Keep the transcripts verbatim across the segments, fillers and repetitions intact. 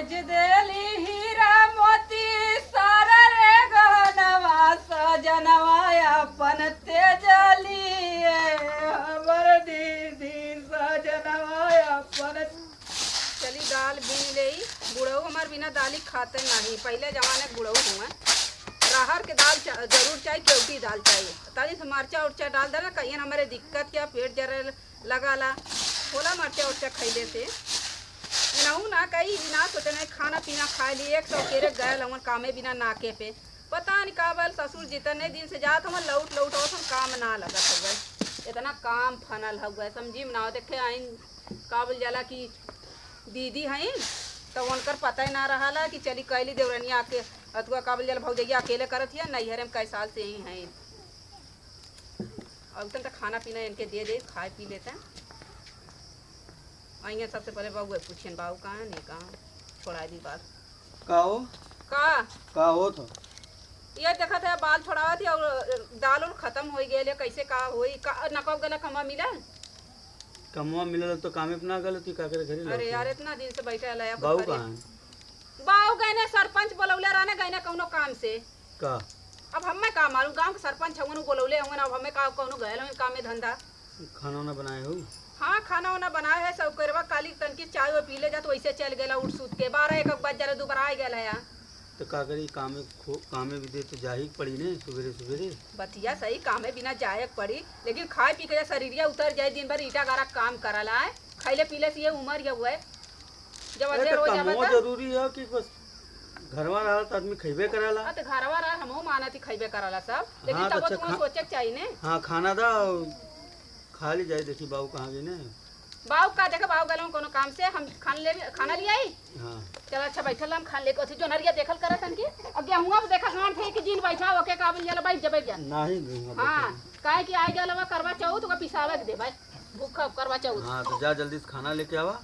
तेज देली हीरा मोती सारा रे गहनवा सजनवा अपन तेज लिए हमर दीदी सजनवा अपन। चली दाल बीन लेई, बुढ़ऊ हमार बिना दाली खाते नहीं, पहिले जमाने के बुढ़ऊ हुआ। रहर के दाल चा-, जरूर चाही, केवटी दाल चाही। तनी से मरचा उरचा डाल देला, कहियन हमरे दिक्कत क्या, पेट जरे लगाला, होला मरचा उरचा खइले से। इनहू ना कही, ई ना सोचने खाना पीना खा ली, एक सौ केरे गयल हवन कामे बिना नाके पे। पता नहीं का बल ससुर जितने दिन से जात हवन, लौट लौट आवत हवन, काम ना लगत हवे। इतना काम फनल हवे, समझी में ना आवत। देखे आइन का बोल जाला कि दीदी हईन, तो उनकर पता ही ना रहाला कि चली कैली देवरनिया आके, अथुआ का बोल जाला भौजैया अकेले करत हिया, नैहरे में कई साल से ही हईन। अब तन तो खाना पीना इनके दे दे, खाए पी लेते हैं। आइए सबसे पहले बाबू पूछेन, बाबू कहाँ नहीं कहाँ, छोड़ा दी बात। का हो? का? का होत हो? ये देखत है बाल छोड़ावत है और दाल उल खत्म हो गए, कैसे का होई? का नकब गला कमा मिला? कमवा मिलल तो कामे पे ना गल, तू का करे घरे अरे लौटे? यार, इतना दिन से बैठे हला, कुछ बाऊ करे। कहाँ है? बाऊ गए ने सरपंच बोलौले रहने, गए ने कौनो काम से। का? अब हमें का मालूम, गांव के सरपंच हवन, उ बोलौले हवन, अब हमें का कौनो गयल हवन कामे धंधा। खाना वाना बनाए हो? हाँ, खाना वाना बनाए है, सब करवा काली तनकी चाय वो पी ले जात, वैसे चल गेला उठ सूत के, बारह एक बज जाला, दोबारा आ गेला है। तो का करी, कामे खो-, कामे भी दे तो जाही के पड़ी ने, सुबेरे सुबेरे। बतिया सही, कामे बिना जाए के पड़ी, लेकिन खाए पी के शरीरिया उतर जाए, दिन भर ईटा गारा काम करला है, खैले पीले से ये उमर ये हुए, जब अरे, अंधेर तो हो जावे कमवा तो। जरूरी है कि बस घरवा रहल तो आदमी खइबे करला। हाँ, तो घरवा रहल, हमहू मानत ही खइबे करला सब, लेकिन हाँ, तो तबो अच्छा तुम खा-, सोचे के चाहिए ने। हाँ, खाना दा, खा ली जाए, देखी बाबू कहाँ गई ने। बाऊ का देखे, बाऊ गए कोनो काम से, हम खान ले, खाना ले आई। हाँ। चला अच्छा बैठल हम खान लेके अथी जोनहरिया देखल करत हन की। अब गेहुआ पे देखा हाथ है कि जिन बैठा ओके का बोल जाला, बैठ जा, बैठ जा। नहीं, गेहुआ हाँ, बैठल। काहे कि आइ गल बा करवा चौथ, ओका पिसावे के दे भाई। भूखा करवा चौथ। हाँ, तो जा जल्दी से खाना लेके आवा।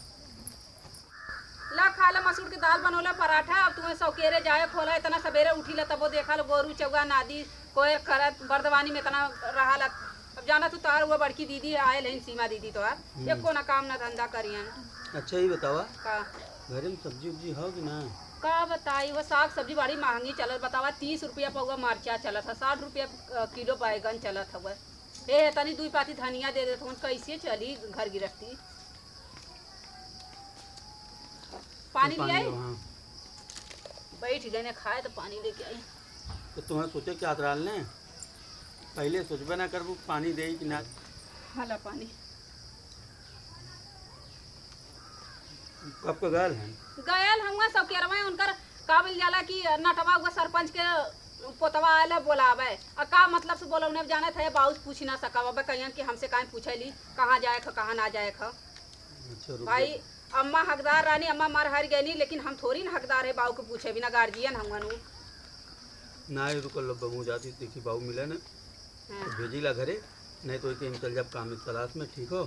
ला खा ला, मसूर के दाल बनौला, पराठा। अब तुम्हें सौकेरे जाए खोला, इतना सबेरे उठी ला तबो देखा लो गोरू चौगा नादी कोयर करत बर्दवानी में इतना रहा ला। अब जाना तू तोहार हुआ बड़की दीदी आयल हईन सीमा दीदी तोहार, हम्म। एको ना काम ना धंधा करियन। अच्छा, ये बतावा, का? घरे में सब्जी उब्जी हो कि ना? का बताई, वो साग सब्जी बड़ी महंगी चलत, बतावा, तीस रुपया पौवा मरचा चलत है, साठ रुपया, अ, किलो बैगन चलत हवे। ए, तनी दुई पाती धनिया दे देत हूँ, कैसे चली घर गिरस्ती? पानी ले पानी आई? लो, हाँ। बैठ गए ने खाए तो पानी लेके आई। तो तुम्हें सोचे क्या आत रहल ने? पहले सोचबे ना करबू पानी देई कि ना। हाला पानी। कब के गयल हैं? गयल हुआ सब केरवा उनकर का बोल जाला कि नटवा हुआ सरपंच के पोतवा आयल है बोलावे। आ का मतलब से बोलौने जाने थे, बाउस पूछ ना सका। अब कहियन कि हमसे काहे पूछे ली, कहाँ जाए ख, कहाँ ना जाए ख। अच्छा, रुक भाई, जा। अम्मा हकदार रहनी, अम्मा मर हर गईनी, लेकिन हम थोड़ी ना हकदार है बाऊ के पूछे बिना, गार्जियन हम हनु। ना, ये रुकल लो, बहू जाती, देखी बाऊ मिले ना, हाँ। तो भेजी ला घरे, नहीं तो हम चल जाब काम के तलाश में, ठीक हो?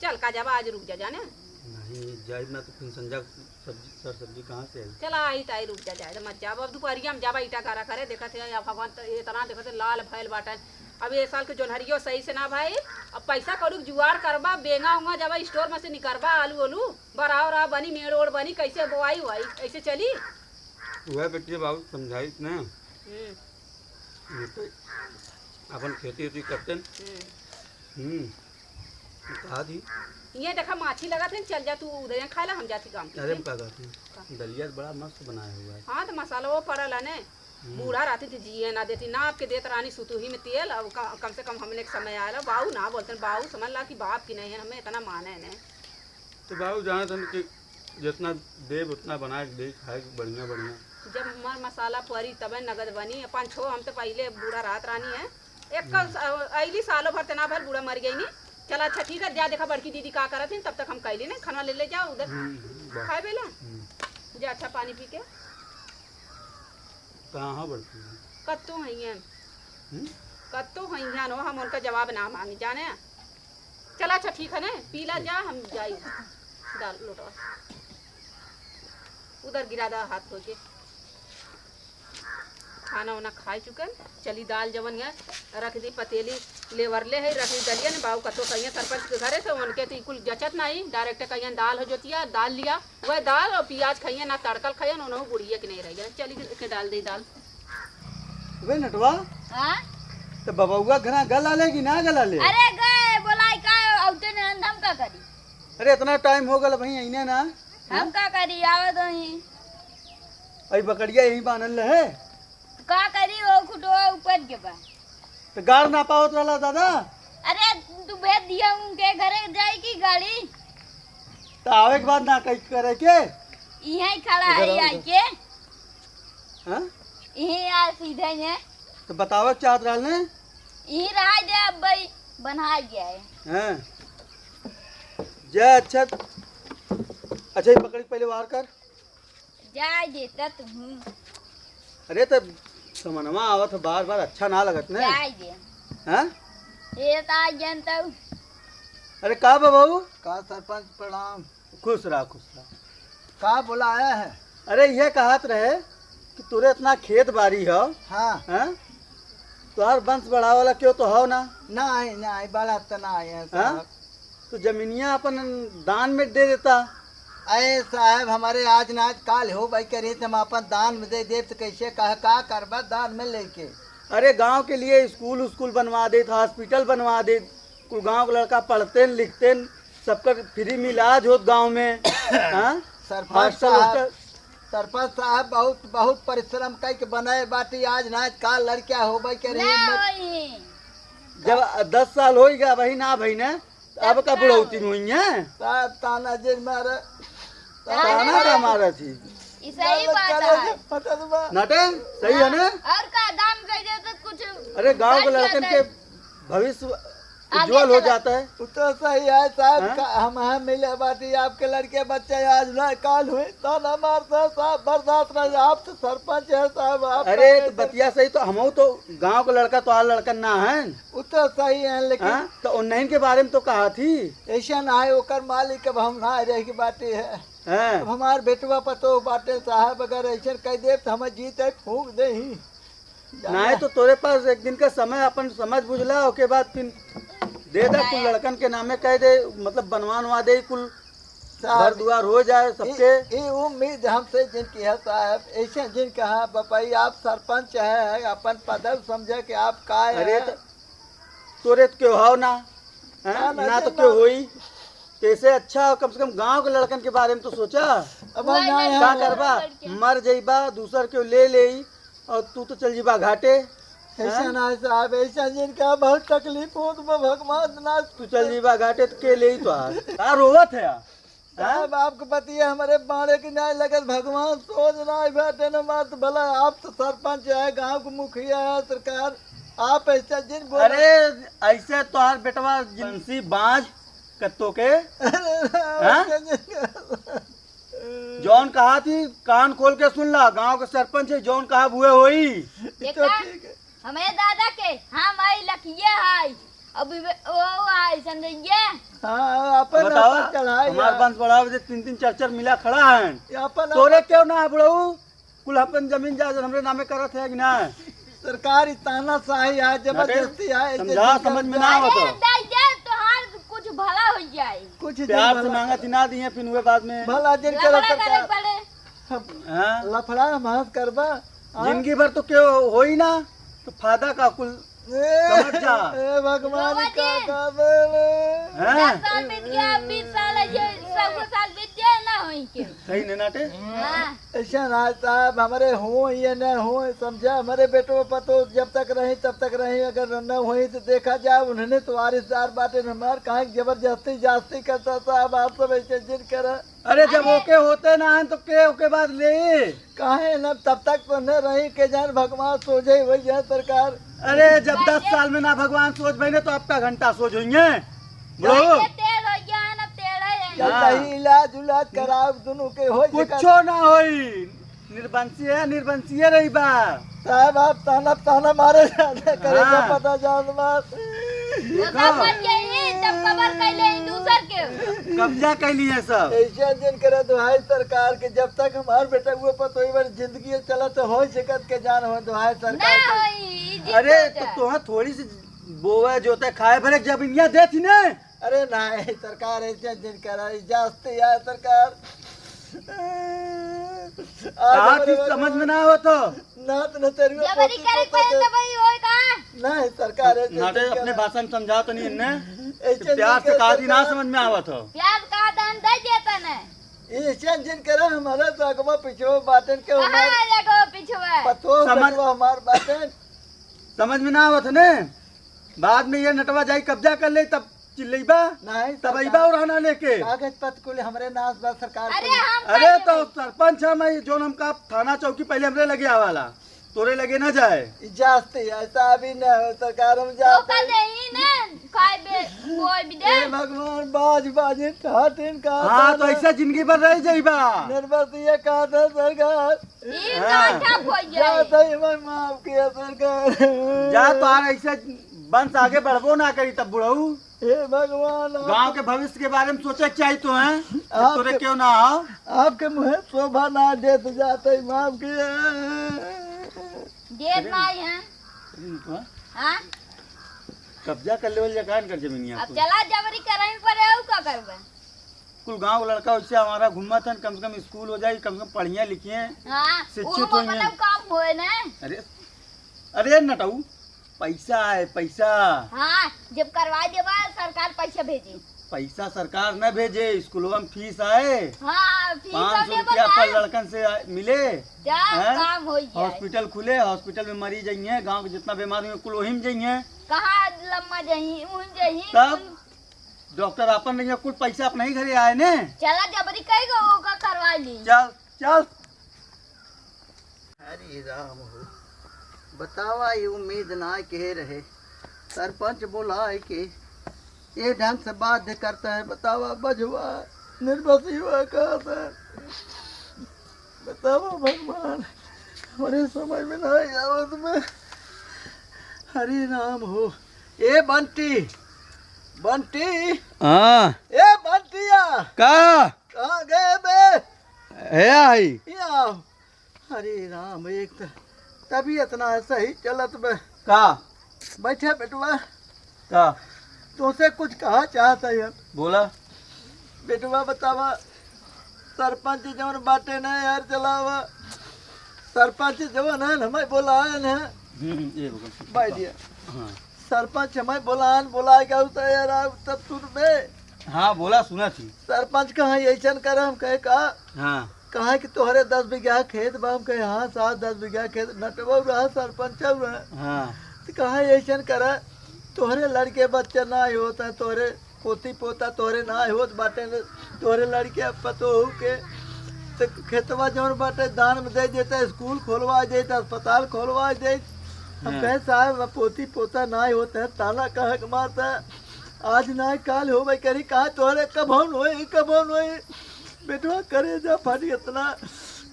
चल का जाबा, आज रुक जा जाने। नहीं, जाइब ना तो फिर संजा सब्जी, सर सब्जी कहाँ से आई? चला आई ताई, रुक जा, जाए तो मत जाब। अब दुपहरिया में जाबा ईटा गारा करे, देखत है या भगवान तो इतना देखत है लाल भयल बाटे। अब ये साल के जोनहरियो सही से ना भाई, अब पैसा कौड़ी के जुगाड़ करबा, बेंगा उंगा जाबा स्टोर में से निकरबा, आलू ओलू, बराव रहा बनी, मेड़ ओड़ बनी, कैसे बोआई हुआई, कैसे चली? वह बेटिया बाबू समझाई ना। हम्म। ये तो अपन खेती उती करते हैं। हम्म। हम्म। कहा थी? ये देखा माछी लगा थे, चल जा तू उधर खाए ला, हम जाती काम पे। अरे हम का कहती हूँ? का? दलिया बड़ा मस्त बनाया हुआ है। हाँ, तो मसाला वो पड़ल है ने। हम्म। बूढ़ा रहती तो जिए ना देती, नाप के देत रानी सुतुही में तेल, अब का-, कम से कम हमने के समय आयल, बाऊ ना बोलते, बाऊ समझ ला कि बाप की नहीं है, हमें इतना माने ने। तो बाबू जानत हन कि जितना देब उतना बना के दे, खाए के बढ़िया बढ़िया। जब मर मसाला परी तबे नगद बनी। पाँच छो हम तो पहिले बूढ़ा रात रानी है, एक हम्म। स-, अइली सालों भर तना भर बूढ़ा मर गई नी। चला अच्छा ठीक है, जा देखा बड़की दीदी का करत हैं, तब तक हम कैली नहीं, खाना ले ले जाओ उधर हम्म, हम्म, बस। खाए बेला। हम्म। जा अच्छा पानी पी के। कहाँ हो बड़की? कत्तो हइयन। हम्म? कत्तो हइयन हो, हम उनका जवाब ना मांगी, जाने? चला, अच्छा, ठीक है ने, पीला जा, हम जाई। दाल लोटा उधर गिरा दा, हाथ धो के। खाना वाना खाए चुकन, चली दाल जवन है, रख दी पतेली, लेवर ले है, रख ली दलिया ने, बाबू कतो कहिए सरपंच के घरे से, उनके तो कुल जचत नहीं, डायरेक्ट कहिए दाल हो जोतिया, दाल लिया, वह दाल और पियाज खाइए ना, तड़कल खाइए ना, उन्हों बुढ़िए के नहीं रह गए, चली के डाल दे दाल। अबे नटवा, हाँ? तो बबुआ घरा गला ले कि ना गला ले? अरे गए, बोलाई का, औते ने हम का करी? अरे इतना टाइम हो गल भाई, अइने ना। हम का करी, आवे तो ही। अई बकरिया यहीं बांधल रहे। का करी, वो खुटवा उपज के बा। तो गाड़ ना पावत रहला दादा। अरे तू भेज दिया उनके घरे जाई की गाड़ी। तो आवे के बाद ना कहीं करे के। यहीं खड़ा इधर है आओ, आई इधर। के। हाँ? यहीं आ सीधे ने। तो बतावे के चाहत रहल ने? यहीं रहा दे अब भाई, बना गया है। हाँ। जा अच्छा। अच्छा, ये पकड़ के पहले बाहर कर। जाए देता तुहूँ। अरे तो समनवा आवत है बार बार, अच्छा ना लगत ने। जाए दे। हाँ? ये तो आ जनता। अरे का बा बाबू? का सरपंच प्रणाम। खुश रहा, खुश रहा। का बुलाया है? अरे ये कहत रहे कि तोरे इतना खेत बाड़ी हो। हाँ। हाँ? तोहार वंश बढ़ावे वाला क्यों तो हो ना? नहीं, नहीं, बड़ा तो नहीं है हाँ? साहब। तो जमीनिया अपन दान में दे देता। अरे साहब, हमारे आज ना आज काल हो भाई करे, तो हम अपन दान में दे देब, तो कैसे कह, का करबा दान में लेके? अरे गांव के लिए स्कूल, स्कूल बनवा देत, हॉस्पिटल बनवा देत, कुल गांव के लड़का पढ़तेन लिखतेन, सबका फ्री में इलाज होत गांव में। हाँ? सरपंच हॉस्टल, साहब, हॉस्टल। सरपंच साहब, बहुत, बहुत परिश्रम कई के बनाए बाटी, आज ना आज काल लड़किया होबे के रही ना में। होई। जब दस साल होई गया, वही ना भई ने, अब का बुढ़ौती में हुई है? ता-, ताना जे मारे। ताना का मारा थी? ई सही बात है। पटल बा। नाटे, सही है ना? और का दान कर दे तो कुछ अरे, गांव के बच लड़कन जाता के है। भविष्य आगे उज्जवल हो चला। जाता है। उ तो सही है साहब, हाँ? का-, हम, हम मिले बाटी आपके लड़के बच्चे आज ना काल हुए, ताना मारता साहब, बर्दाश्त नहीं, आप तो सरपंच है साहब, आप अरे, का तो बतिया सही, तो हमहू तो गांव के लड़का, तोहार लड़कन ना है। उ तो सही है, लेकिन हाँ? तो उन्हीं के बारे में तो कहा थी। ऐसा ना है, ओकर मालिक अब हम ना रह के बाटे है। हाँ। अब हमार बेटवा पतो बाटे साहब, अगर ऐसा कह दे तो हम जीते फूंक दे ही। नहीं तो तोरे पास एक दिन का समय, अपन समझ बुझला, ओके बाद फिर दे दा, कुल लड़कन के नामे कह दे, मतलब बनवा नवा दे कुल, साहब, घर दुआर हो जाए सबके। ई, ई उम्मीद हमसे जिन किहा साहब, ऐसे जिन कहा बपाई, आप सरपंच है, अपन पदव समझे कि आप का अरे है? तो तोरे तो केहू हाव ना, हैं? ना, ना, ना तो ना। केहू होई। तो ऐसे अच्छा हो, कम से कम गांव के लड़कन के बारे में तो सोचा। अब वही ना लड़का का है। करबा? लड़के। मर जइबा, दूसर केहू ले लेई, और तू तो चल जीबा घाटे। ऐसा हैं? ना साहब, ऐसा जिनका बहुत तकलीफ होत बा, भगवान ना तू चल जीबा घाटे तो के लेई तो आज। का रोवत है यार? हैं? साहब, आपके पति है, हमारे बाड़े की नाई लगत, भगवान सोच नाई बैठे न मात, भला आप तो सरपंच है, गांव के मुखिया है, सरकार, आप ऐसा जिन बोला। अरे, ऐसे तोहार बेटवा जिन बंसी बाज कत्तो के, अरे, हाँ? ऐसा जिन जौन कहा थी, कान खोल के सुन ला, गांव के सरपंच है, जौन कहा बुए होई। तो देखा? ठीक है। हमारे दादा के, हाँ, माई लखिए है। अभी वे-, वो है, समझइए? हाँ, अपन बताओ, अपन चढ़ाई हमार है। वंश बढ़ावे दे, तीन तीन चार चार मिला खड़ा है। ये अपन तोरे अपन क्यों ना है, बुढ़ऊ? कुल अपन जमीन जायदाद हमरे नामे करत है कि ना? सरकार ई तानाशाही है, अरे, जबरदस्ती है, समझा, जबरदस्ती समझ में ना है। आवत अरे, हो। दाई दे, तोहार कुछ भला हो जाए। कुछ प्यार से मांगा थी, ना दिए, फिर हुए बाद में। भला जिन लफड़ा करो करे सरकार। पड़े। हाँ? लफड़ा हम हाथ करबा। हाँ? जिंदगी भर तो क्यों होई ना, तो फायदा का कुल ए, समझ जा। ए भगवान रोवा का दे। का बोले? हैं? दस साल बीत गया, बीस साल है, ये सौ साल बीत गया ना होई के। सही ने नाटे? हाँ। ऐसा ना साहब, हमारे हो या न हो, समझा, हमारे बेटो पतो जब तक रही, तब तक रही, अगर न होई तो देखा जाए, उन्होंने तो वारिसदार बाटे न हमार, काहे जबरदस्ती जास्ती करता साहब, आप सब ऐसे जिन करा। अरे, जब अरे। ओके होते ना हैं, तो के ओके बाद ले? काहे न, तब तक तो न रही, के जान भगवान सोझे वही है सरकार। अरे, जब दस साल में ना भगवान सोझ बने, तो आपका घंटा सोझ होइए। ब्रो। भाई, ये तेल हो गया है ना, तेल है। चल हाँ। सही इलाज उलाज कराओ, दोनों के हो कुछो ना होई। निर्बंसी है, निर्बंसी है रही बा। साहब, आप ताना, ताना मारे जाते, करे हाँ। पता जान बात। वो देखो। सब मर गए हैं, जब कबर कैले हैं दूसर के। कब्जा कैली है सब। ऐसे जिन करे दुहाई सरकार के, जब तक हमार बेटा वो पतोई बार जिंदगी चलत हो सकत के जान हो दुहाई सरकार ना के। होई, जिंदगी अरे, तो चल। तोहा थोड़ी सी बोवे जोते खाए भरे जमीनिया देत ही ने। अरे नाहीं सरकार, ऐसे जिन करा, इजाजत यार सरकार। आज कहा हमरे चीज समझ में ना आवत हो। नात न तेरी जबरी करे के पड़े तो वही होए का? नाहीं सरकार, ऐसे नाटे जिन अपने करा। भाषा में समझा तो नहीं इनने। ऐसे प्यार जिन से करा कहा दी ना सरकार। समझ में आवत हो। प्यार का दान दे देता ने। ऐसे जिन करा, हमारा तो अगवा पिछवा बाटन के कहाँ हमार अगवा पिछवा? पतो समझ बटवा हमार बाटन। समझ में ना आवत है ने। बाद में ये नटवा जाई कब्जा कर ले, तब चिल्लइबा, नाहीं, तब सरकार। अइबा उड़ाना लेके। कागज पत्र कुल हमरे नास बा सरकार अरे कुल। हम अरे कइसे तो नहीं? सरपंच हम, ये जोन हमका थाना चौकी पहले हमरे लगे आवाला, तोरे लगे ना जाए। इजाजत ऐसा अभी न हो सरकार, हम तो जाते का हैं। देही ना, खाए बे, कोई भी दे। हे भगवान, बाज बाजे ठाटिन का हाँ, तो दाना। ऐसा जिंदगी भर रह जाइबा। निर्बसिया का था सरकार। ई हाँ। नाटक हो जाए। जा तई मैं माफ किया सरकार। जा तोहार ऐसे वंश आगे बढ़बो ना करी तब बुढ़ऊ। हे भगवान, आप गांव के भविष्य के बारे में सोचे के चाहिए तो हैं। आपके तोरे क्यों ना हो? आपके मुँहे शोभा ना देत जाते माफ किया। देत नहीं है। अरे तो हाँ? कब्जा कर लेवल जा कान कर जमीनिया अब को। चला जबरी कराई पर आऊ का करबे? कुल गांव के लड़का वैसे हमारा घूमत हन, कम से कम स्कूल हो जाई, कम से कम पढ़िया लिखिए, हाँ, शिक्षित उहो होइए। मतलब काम होए ना। अरे, अरे नटऊ, पैसा है, पैसा। हाँ, जब करवा देबा, सरकार पैसा भेजी। पैसा सरकार न भेजे, स्कूलवा में फीस आए, हाँ, फीस पाँच सौ आने रुपया पर बताए। लड़कन से आ-, मिले, जा, हैं? काम हो जाए। हॉस्पिटल खुले, हॉस्पिटल में मरीज जइहें, गांव के जितना बीमार हुए, कुल वहीं में जइहें। कहाँ लम्मा जही, उन जही, तब? उन डॉक्टर आपन नहीं है, कुल पैसा अपने ही घरे आए ने। चला जबरी कही गो ओका करवा ली। चल, चल। हरे राम हो, बतावा ये उम्मीद ना के रहे। सरपंच बोला है कि ये ढंग से बाध्य करता है। बतावा बजवा निर्बसी हुआ कहा था। बतावा भगवान, हमरे समझ में ना आवत में। हरे राम हो, ए बंटी, बंटी, हाँ। ए बंटिया, का? कहाँ गए बे? हे आई। या, हरे राम, एक त तबीयत ना सही चलत बे। का? बैठे बेटवा। का? तोसे कुछ कहा चाहत है यार। बोला। बेटवा बतावा, सरपंच जौन बाटे ना यार, चलावा। सरपंच जौन है ना, हमें बोलाए ना। हम्म, ये बोला। भाई दिया। हाँ। सरपंच हमें बोलान, बोलाए का होता यार, आप तब सुन बे। हाँ, बोला, सुना थी। सरपंच कहाँ ऐसन करा, हम कहे का? हाँ। कहा कि तोहरे दस बीघा खेत बा, हम कहे, "हाँ साहब, दस बीघा खेत।" नटवा रहा, सरपंच रहा। हाँ। तो कहा, "ऐसन करा, तोहरे लड़के बच्चा ना होत है, तोहरे पोती पोता तोहरे ना होत बाटे, तोहरे लड़के पतोहू के, तो खेतवा जौन बाटे दान में दे देता, स्कूल खोलवा देता, अस्पताल खोलवा देता।" हम हाँ। कहे, "साहब, अब पोती पोता ना होत है, ताना कहे के मारता, आज ना काल होबे करी, कहा तोहरे कबहुन होई, कबहुन होई।" बेटवा करेजा फट, इतना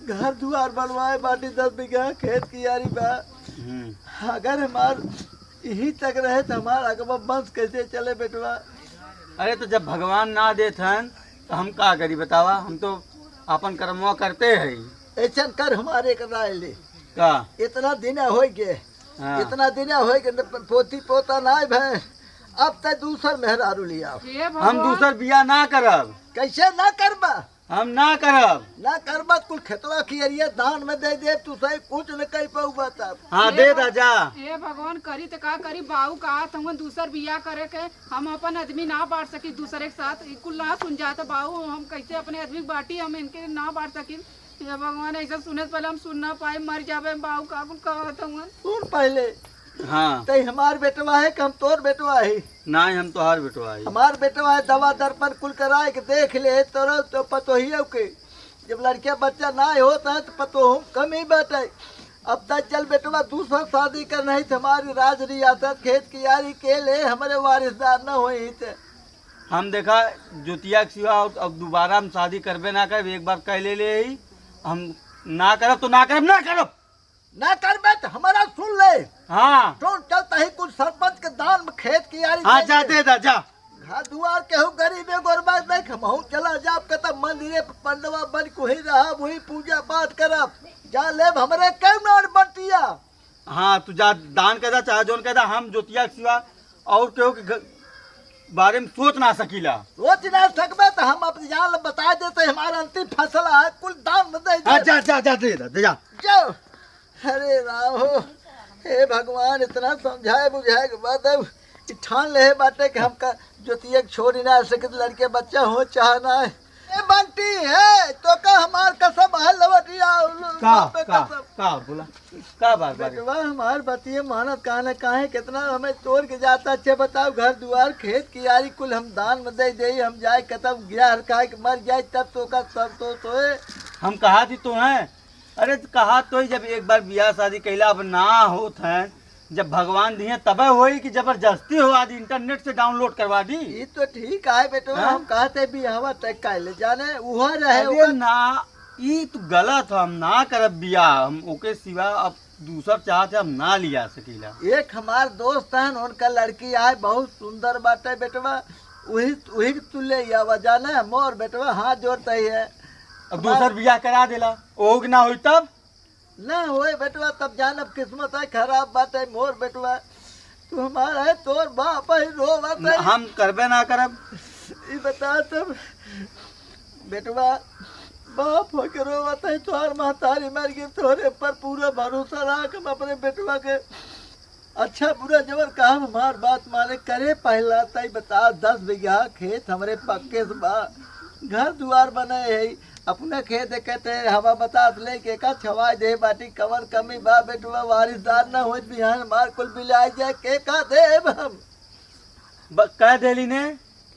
घर दुआर बनवाए बाटी, दस बीघा खेत कियारी बा। हम्म। अगर हमार यही तक रहे तो हमार अगवा वंश कैसे चले बेटवा? अरे तो जब भगवान ना देत हन तो हम का करी बतावा, हम तो आपन कर्मवा करते हैं। ऐसन कर हमारे एक राय ले। का? इतना दिन हो गए, हाँ। इतना दिन हो गए, न प-, पोती पोता ना भय, अब तक दूसर मेहरारू लिया। हे हम भगवान। दूसर बियाह ना करब। कैसे ना करबा? हम ना करब। ना करबा, कुल खेतवा खियरिया दान में दे दे, तू सही कुछ न कह पाऊबा तब। हाँ, हे दे भग-, दा जा। हे भगवान, करी त का करी, बाऊ कहा तुमन दूसर बियाह करे के, हम अपन आदमी ना बांट सकी दूसरे के साथ, ई कुल ना सुन जात बाऊ, हम कैसे अपने आदमी के बांटी, हम इनके ना बांट सकी। हे भगवान, ऐसा सुने से पहले हम सुन ना पाए, मर जाबे बाऊ, का कुल कहा तुमन। सुन पहले, हाँ। तई हमार बेटवा है कि हम तोर बेटवा है? नाहीं, हम तोहार बेटवा है। हमार बेटवा है, दवा दर्पण कुल कराए के देख ले, तोरा तो पतोहियो के। जब लड़के बच्चा ना होत है, तो पतोहू कम ही बाटे। अब तक चल बेटवा, दूसर शादी कर, नहीं तो हमारी राज रियासत खेत कियारी के ले, हमरे वारिसदार न होई थे। हम देखा, जोतिया के सिवा अब, अब दोबारा हम शादी करबे ना करब, एक बार कह ले ले ही, हम ना करब तो ना करब, ना करब। ना करबे त हमारा सुन ले। हाँ। तो चलता ही कुछ सरपंच के दान में खेत कियारी हाँ, दे जा दे। दे दा, जा। घर दुआर केहू गरीबे गोरबा देख, हमहू चला जाब, कतब मंदिरे पे पंडवा बन के वहीं रहब, वहीं पूजा पाठ करब। जा लेब हमरे केहू ना बटिया। हाँ, तू जा दान कर दा, चाहे जौन कर दा, हम जोतिया के सिवा और केहू के घ-, बारे में सोच ना सकीला। सोच ना सकबे तो हम अपनी जान बता देते, हमारा अंतिम फैसला है, कुल दान में दे दे। हाँ, जा, जा, जा, दे दे, दे जा। जाओ। अरे राम हो, हे भगवान, इतना समझाए बुझाए के बाद अब ई ठान ले बाटे कि हमका ज्योतिया के छोड़ी ना सके, लड़के बच्चा हो चाहे ना। ए बंटी, है तो का हमार कसम है, लवटिया का, बाप पे का, कसम। का बोला? का बात बा रे? बेटवा, हमार बतिये मानत काहे, काहे कितना हमें तोड़ के जाता। अच्छा बताओ, घर दुआर खेत कियारी कुल हम दान में दे देई, हम जाए कतब गिरा हर खाए के मर जाए, तब तो का संतोष होए। हम कहा थी तो हैं, अरे तो कहा तो ही, जब एक बार बियाह शादी कैला अब ना होत है, जब भगवान दिए तबे होई कि जबरदस्ती हो आज इंटरनेट से डाउनलोड करवा दी। ई तो ठीक है बेटवा, हाँ? हम कहते बियाहवा तय कर ले जाने, उहो रहे अरे ओकर ना, ई तो गलत है, हम ना करब बियाह, हम ओके सिवा अब दूसर चाहत है, हम ना लिया सकीला। एक हमार दोस्त हन, उनका लड़की आए, बहुत सुंदर बाटे बेटवा, वही, वही के तू ले आवा जाने, मोर बेटवा हाथ जोड़ते ही है। अब हमार दूसर बियाह करा देला, ओहू के ना होई तब? ना होए बेटवा, तब जानब किस्मत है खराब बाटे मोर बेटवा। तू हमार है, तोर बाप है, रोवत न, है। हम करबे ना करब। ई बता तब बेटवा, बाप होके रोवत है, तोहार महतारी मर गई, तोहरे पर पूरा भरोसा रख, हम अपने बेटवा के अच्छा बुरा जबर कहा, हमार बात माने करे, पहला तई बता, दस बीघा खेत हमरे पक्के से बा, घर दुआर बने है, अपने खेत देखे ते हवा बतास लेके का छवाई दे बाटी, कवन कमी बा बेटवा, वारिसदार ना होत बिहान हमार कुल बिलाइ जाए, के का देब हम? ब-, कह देली ने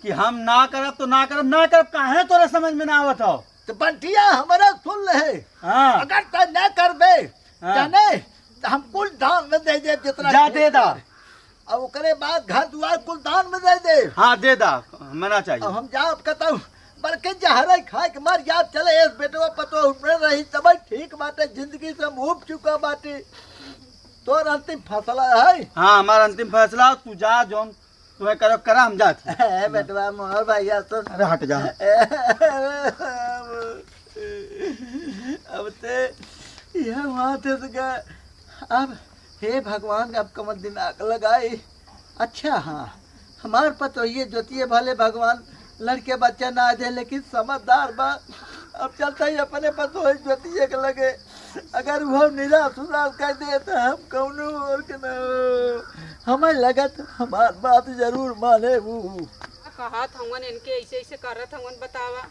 कि हम ना करब तो ना करब, ना करब, काहे तोरे समझ में ना आवत हो? तो बंटिया, हमरा सुन ले। हाँ। अगर तय ना करबे, हाँ। जाने, तो हम कुल दान में दे देब, जितना जा दे दा। और ओकरे बाद घर दुआर कुल दान में दे देब। हाँ, दे दा, मना चाहिए। अब हम जाब कतऊ, बल्कि जहरे खाए के मर जाब, चले, एस बेटवा पतोह में रही, तब ठीक बाटे, जिंदगी से हम उब चुका बाटे। तोर अंतिम फैसला है। हाँ, हमार अंतिम फैसला, तू जा, जौन तुम्हें करो, करा, हम जात ही। ए, बेटवा, मोर भैया, सुन। अरे, हट जा। अब ते, यह वहाँ थे सका। अब, हे भगवान, अब कमर दिमाग लगाई। अच्छा, हाँ, हमार पतोहिए ज्योतिए भले भगवान लड़के बच्चा ना दे, लेकिन समझदार बा। अब चलता ही अपने पतोही ज्योतिए के लगे। अगर वो निराश उदास कर दे, तो हम कौनो और के न हो। हमें लगत हमार बात जरूर माने वो। कहत हवन इनके ऐसे ऐसे करत हवन, बतावा।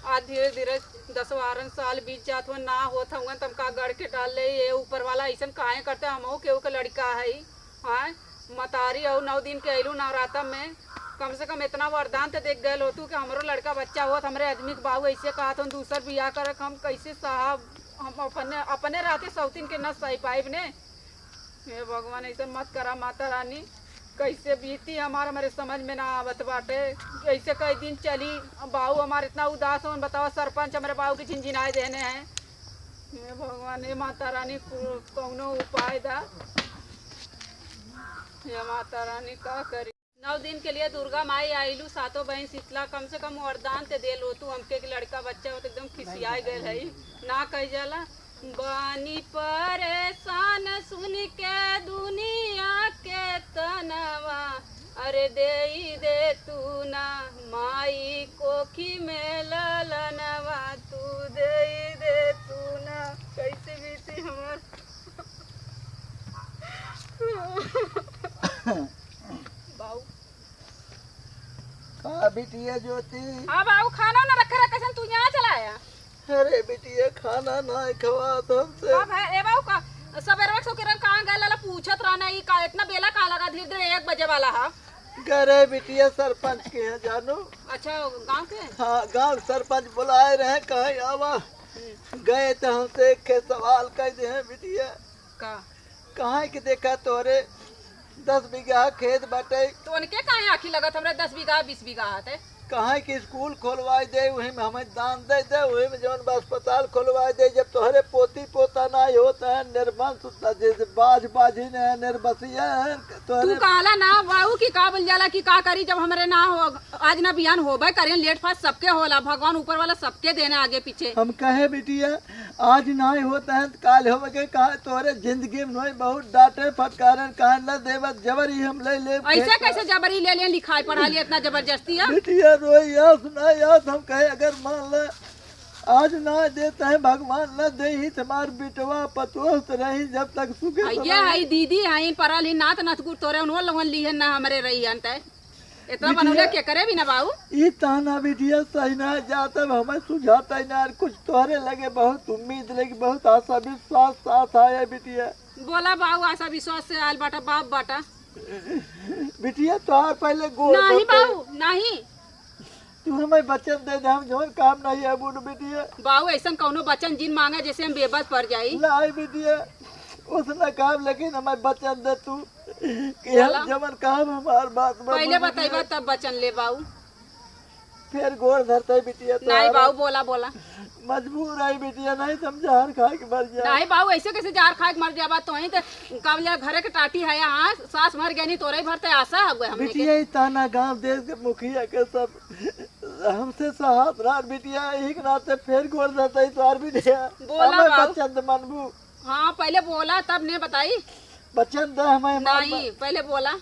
आज धीरे धीरे दस बारह साल बीत जात हवन, ना होत हवन, तब का गढ़ के डाल ले, ये ऊपर वाला ऐसन काहे करते, हमहू केहू के लड़का है। हाँ, मतारी अउ नौ दिन के अइलू नवराता में, कम से कम इतना वरदान ते देख गए होतू कि हमरो लड़का बच्चा होत, हमरे आदमी के बाबू ऐसे कहत हन, दूसर बियाह करक हम कैसे साहब, हम अपने, अपने रहते सौतीन के न सही पाइब ने। हे भगवान, ऐसे मत करा माता रानी, कैसे बीती हमार, हमारे समझ में ना आवत बाटे, कैसे कई दिन चली। बाऊ हमार इतना उदास होन, बतावा, सरपंच हमरे बाऊ के झिनझिनाए देने हैं। हे भगवान, हे माता रानी, को-, कौनो उपाय दा। हे माता रानी, का करी? नौ दिन के लिए दुर्गा माई आइलू, सातों बहन शीतला, कम से कम वरदान ते दे लो तू हमके, कि लड़का बच्चा हो तो एकदम खिसियाए गए है, ना कह जाला। बानी परेशान सुन के दुनिया के तनवा, अरे देई दे तू ना माई कोखी में ललनवा, तू देई दे तू ना। कैसे बीती हमार बाऊ। का बिटिया ज्योति? हाँ बाऊ, खाना ना रखे रहे, कैसन तू यहाँ चला आया? अरे बिटिया, खाना ना खवात हमसे। हाँ भाई, ए बाऊ का, सबेरवा से ओकरे कहाँ गए लाला पूछत रहना, ई का इतना बेला कहाँ लगा, धीरे धीरे एक बजे वाला है। गए रहे बिटिया सरपंच के यहाँ जानू। अच्छा, गाँव के? हाँ, गाँव सरपंच बुलाए रहे, कहे आवा। हम्म। गए तो हमसे एक खे सवाल कह दे हैं बिटिया। का? कहाँ के देखा तोहरे दस बीघा खेत बाटे। तो उनके काहे आँखी लगत हमरे दस बीघा, बीस बीघा हाथ है? कहाँ के स्कूल खोलवाए दे, वही में हमें दान दे दे, वही में जौन बा अस्पताल खोलवाए दे। जब तोहरे पोती पोता ना होत है, निर्वंश, जैसे बाज बाजी ने है, निर्बसिया है, तू तोहरे कहला ना बाऊ कि का बोल जाला कि का करी जब हमरे ना हो, आज ना बिहान होबे करें, लेट फास्ट सबके होला, भगवान ऊपर वाला सबके देने आगे पीछे। हम कहे बिटिया, आज नाहीं होत है त काल होवे के कहा, तोरे जिंदगी में नोई बहुत डांटे फटकारन, कान न देवत जबरी हम ले ले ऐसे फेंका। कैसे जबरी ले ले, लिखाई पढ़ा लिया इतना जबरदस्ती है? बिटिया रोई आस ना आस, हम कहे अगर मान ले आज ना देत है भगवान, न दे ही तुम्हार बिटवा पतोह त रही जब तक सुखे भैया सलामत। है दीदी है, परल ही नात नथगुर तोरे उन्हों लोगन ली है ना हमरे रही अंत है। इतना बिटिया, बनौले के करे भी ना बाऊ। ई ताना बिटिया सही ना जात, अब हमें सुझाता ही ना, कुछ तोहरे लगे बहुत उम्मीद लगी, बहुत आशा विश्वास साथ आया बिटिया। बोला बाऊ, आशा विश्वास से आयल बाटा, बाप बाटा। बिटिया तोहार पहले गोड़ नहीं धरते। बाऊ, नहीं। तू हमें वचन दे दे, हम जौन काम नहीं है बुन बिटिया। बाऊ ऐसन कौनो वचन जिन मांगा जैसे हम बेबस पड़ जाई। नहीं बिटिया, उसने काम लेकिन हमें वचन दे तू। कि हम बोला। जवन कहब हमार बात मान पहले बिटिया। बतैबा तब वचन ले बाऊ। फिर गोड़ धरते बिटिया तो नहीं आवे। बाऊ, बोला, बोला। मजबूर आई बिटिया, नहीं तो हम जहर खा के मर जाए। नहीं बाऊ, ऐसे कैसे जहर खा के मर जाबा? तो ही तो कब ले घरे के टाटी है यहाँ, सास मर गई नहीं, तोरे भरते आशा है हमने के। बिटिया, ई ताना गांव देश के मुखिया के सब हमसे सहात रहा बिटिया, यही के नाते फिर गोड़ धरते ही तोहार बिटिया। बोला हमें बाऊ। बचन दे मनबू। हाँ, पहले बोला तब ने बताई। बचन दे हमें हमार नहीं, पहले बोला।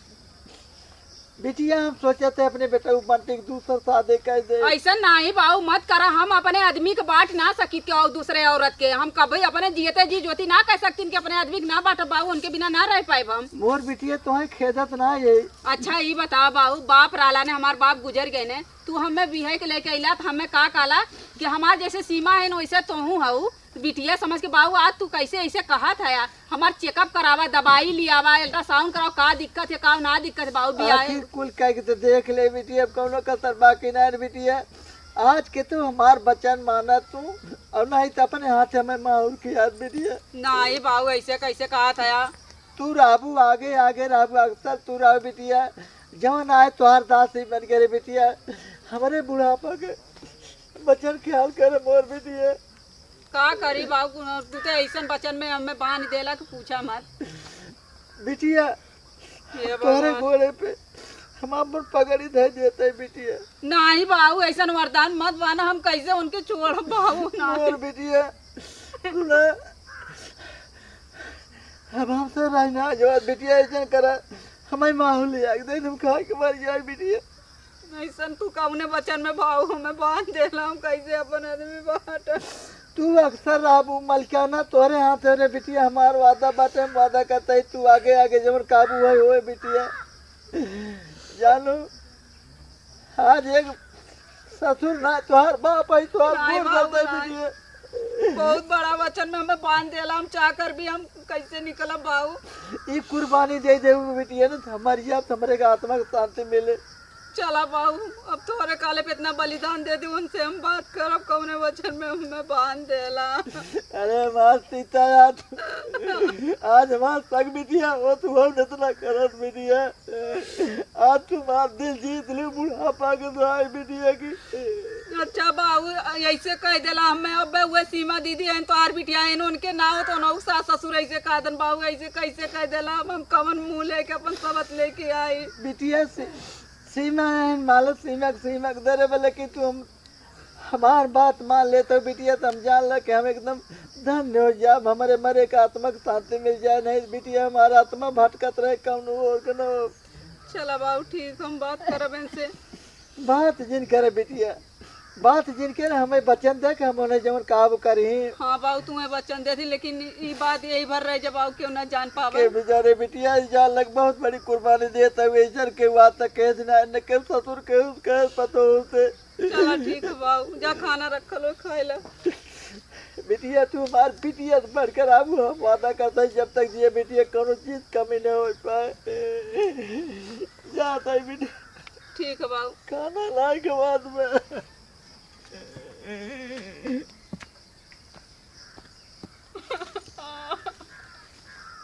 बिटिया, हम सोचत है अपने बेटा को बंटी के दूसर शादी कर दे। ऐसा नहीं बाऊ, मत करा। हम अपने आदमी के बांट ना सकित के और दूसरे औरत के। हम कभी अपने जियते जी जोती ना कह सकतीन कि अपने आदमी के ना बांटब बाऊ, उनके बिना ना रह पाएब हम। मोर बिटिया, तोहे खेदत ना ये। अच्छा, ई बता बाऊ, बाप रहला ने, हमार बाप गुजर गए ने, तू हमें बिहाई के लेके अइला त हमें का कहला कि हमार जैसे सीमा है न वैसे तोहू हऊ। बिटिया समझ के बाऊ, आज तू कैसे ऐसे कहत है? हमार checkup करावा, दवाई लियावा, ultrasound करावा, का दिक्कत है, का ना दिक्कत है बाऊ, बियाह आखिर कुल कह के तो देख ले बिटिया, अब कौनो कसर बाकी ना है बिटिया। आज के तू हमार वचन माना तू, और नहीं तो अपने हाथ हमें माहुर की याद बिटिया। नहीं बाऊ, ऐसे कैसे कहत है? तू रहबू आगे, आगे रहबू, अक्सर तू रहबू बिटिया। जवन आए तोहार दास ही बन के रे बिटिया, हमरे बुढ़ापा के बचन ख्याल करे मोर बिटिया। का करी बाबू, तू तो ऐसन बचन में हमें बांध देला कि पूछा मत। बिटिया, ये तोहरे भगवान। गोड़े पे हम अपन पगड़ी धर देते बिटिया। नहीं बाबू, ऐसन वरदान मत बाना, हम कैसे उनके छोड़ब बाबू, नहीं। मोर बिटिया, सुना, अब हमसे रह ना जो बिटिया ऐसन करा, हमारे माहौल ले आके दे, हम खा के मर जाए बिटिया। ऐसन तू कौने वचन में भाऊ हमें बांध देला, हम कैसे अपन आदमी बांट। तू अक्सर रहबू मलकाना, तोहरे हाथ रे बिटिया, हमार वादा बाटे, हम वादा करते ही तू आगे आगे जवन काबू है होए बिटिया। जानू, आज एक ससुर ना तोहार बाप है, तोहार नहीं गोड़ बाबू, धरते नहीं। बिटिया। बहुत बड़ा वचन में हमें बांध देला, हम चाह कर भी हम कैसे निकलब बाबू? ई कुर्बानी दे दे बिटिया ना, हमारी आप हमरे का आत्मा को शांति मिले। चला बाऊ, अब तोहरे काले पे इतना बलिदान दे दी, उनसे हम बात करब, कौने वचन में हमें बांध देला। अरे मार सीता यार, आज हमार सग बिटिया हो, तू हम इतना करत बिटिया। आज तू मार दिल जीत ली, बुढ़ापा के दुआई बिटिया की। अच्छा बाऊ, ऐसे कह देला हमें, अब वह सीमा दीदी हैं तो आर बिटिया हैं, उनके ना हो तो ना सास ससुर ऐसे कह दन बाऊ, ऐसे कैसे कह देला, अब हम कवन मुंह लेके अपन सबत लेके आई? बिटिया से सीमा है, मालूम सीमा के, सीमा के दरे वाले कि तू हम, हमार बात मान ले तो बिटिया, तो हम जान ला कि हम एकदम धन्य हो जाब, हमारे मरे का आत्मा के शांति मिल जाए। नहीं बिटिया, हमारा आत्मा भटकत रहे कौनो और कनो। चला बाऊ, ठीक, हम बात करब इनसे। बात जिन करे बिटिया, बात जिन करे, हमें वचन दे कि हम उन्हें जवन काबू करी। हाँ बाऊ, तुम्हें वचन दे दी, लेकिन ई बात यही भर रह जा बाऊ, क्यों ना जान पावे। के बेचारे बिटिया, ई जान लग बहुत बड़ी कुर्बानी देता हुए, इज्जत के बात तक कह देना, न के ससुर के, उसके पतो से। चला ठीक है बाऊ, जा खाना रखल हो खाए ला। बिटिया, तू हमार बिटिया से बढ़कर आबू, हम वादा करता है जब तक जिए बिटिया कोनो चीज कमी न हो पाए। जाता है बिटिया। ठीक है बाऊ। खाना लाए के बाद में। ए,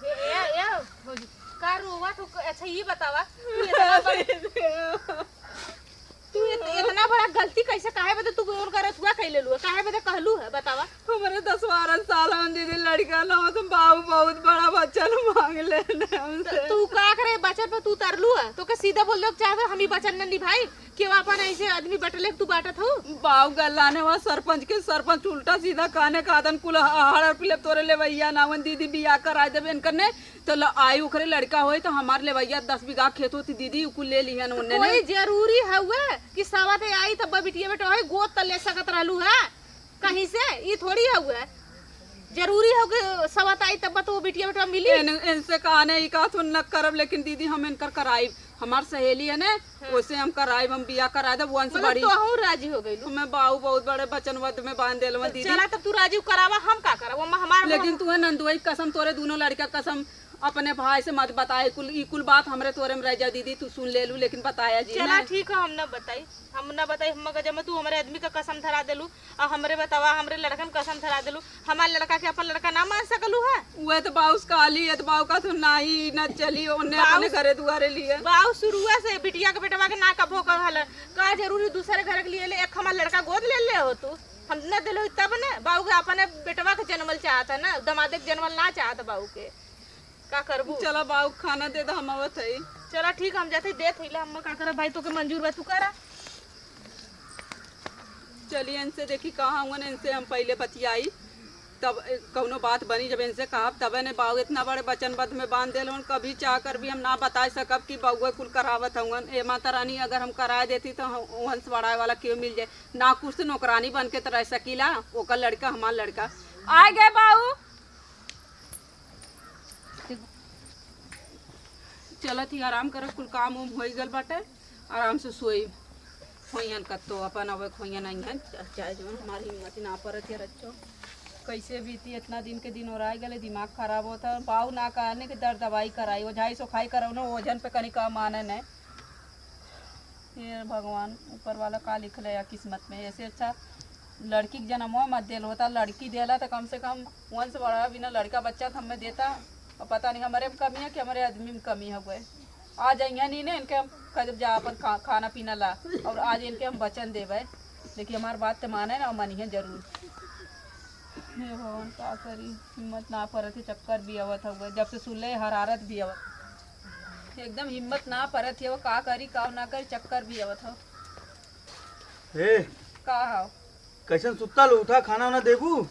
ए, ए, भौजी, का रोवत हो? अच्छा, ई बतावा, तू इतना बड़ा, तू इत-, इतना बड़ा गलती कैसे, काहे बदे तू गोल करत हुआ कैले लुआ? काहे बदे कहलू है, बतावा? हमरे दस बारह साल हम दीदी लड़का ना हो तो बाबू बहुत बड़ा वचन मांग लेने हमसे। त-, तू का करे वचन पे तू तरलू है? तोके सीधा बोल दो चाहे हम ही वचन न निभाई। क्यों अपन ऐसे आदमी बटले तू बाटत हो? बाऊ गल्लाने वहाँ सरपंच के सरपंच उल्टा सीधा काने का आदन कुल हड़र पिले तोरे लेवैया नावन दीदी बियाह कराए देबे इनकर ने। तो ल-, आई ओकरे लड़का होई तो हमार लेवैया दस बीघा खेत होती दीदी, उ कुल ले लिहन ओन्ने ने। कोई जरूरी हउए कि सवत आई तब बिटिया बेटा होई, गोद त ले सकत रहलू है कहीं से? ई थोड़ी हउए जरूरी हो कि सवत आई तब तो वो बिटिया बेटा मिली। इन, इनसे कहने ई कहत न करब, लेकिन दीदी हम इनकर कराइब। हमार सहेली है ने, हाँ। ओसे हम कराइब, हम बियाह कराए देब वंश मतलब बड़ी। तोहू राजी हो गइलू? हमें बाऊ बहुत बड़े वचनबद्ध में बांध देलवन तो दीदी। चला तब तू राजी करावा, हम का करब? ओमा हमार लेकिन तू है नंदुआई कसम, तोरे दोनों लड़का कसम, अपने भाई से मत बताए, कुल, ई कुल बात हमरे तोरे में रह जा दीदी, तू सुन लेलू, लेकिन बताया जी चला ना। ठीक है, हम ना बताई, हम ना बताई, हम मगर जब तू हमरे आदमी का कसम धरा देलू, और हमरे बतावा, हमरे लड़कन कसम धरा देलू, हमार लड़का के अपन लड़का ना मान सकलू है? उहे तो बाऊ से कहली, ये तो बाऊ का तो नाही, ना चली, ओन्ने बाऊ अपने घरे दुआरे लिए। बाऊ शुरुआ से बिटिया के बेटवा के ना कभो कहल, का जरूरी दूसरे घर के लिए ले, एक हमार लड़का गोद ले ले हो तू, हम न दिलो तब न, बाऊ के अपने बेटवा के जनमल चाहत है ना, दमादे के जनमल ना चाहत बाऊ के। का करबू? चला बाऊ, खाना दे दो, हम आवत हई। चला ठीक, हम जाते देत हई, ला अम्मा का करब भाई, तोके मंजूर बा, तू करा। चलिए इनसे देखी कहाँ हुआ, इनसे हम पहले बतियाई, तब ए, कौनो बात बनी, जब इनसे कहब तबे ने। बाऊ इतना बड़े वचनबद्ध में बांध देल हन, कभी चाह कर भी हम ना बताए सकब कि बउआ कुल करावत हवन। ए माता रानी, अगर हम कराए देती तो हम वंश बढ़ाए वाला क्यों मिल जाए? ना कुछ तो नौकरानी बन के तो रह सकीला, ओकर लड़का हमार लड़का। आ गए बाऊ। चलत ही आराम करब, कुल काम उम होई गल बाटे, आराम से सोई। होइहन कत्तो अपन अब होइहन अइहन, चा-, चाहे जवन हमारी हिम्मत ही ना परत है रच्चो। कैसे बीती इतना दिन के दिन ओराई गले, दिमाग खराब होता है। बाऊ ना कहने के दर्द दवाई कराई, ओझाई सोखाई करौनो, ओझन पे कनी का माने ने। हे भगवान, ऊपर वाला का लिखले है किस्मत में। ऐसे अच्छा लड़की के जन्मवा मत देल होता, लड़की देला तो कम से कम वंश बढ़ा, बिना लड़का बच्चा तो हमें देता। और पता नहीं हमारे में कमी है कि हमारे आदमी में कमी है। हुए आ जाइए नहीं ने, इनके हम कह जा अपन खा, खाना पीना ला, और आज इनके हम वचन देवे, लेकिन हमार बात तो माने ना, और मानिए जरूर। हे भगवान, का करी, हिम्मत ना परत है, चक्कर भी आवत हउवे, जब से सुनले हरारत भी आवत, एकदम हिम्मत ना परत है, वो का करी, का ना करी, चक्कर भी आवत हो। ए, का हो? कैसन सुत्ता लो, उठा, खाना वाना देबू?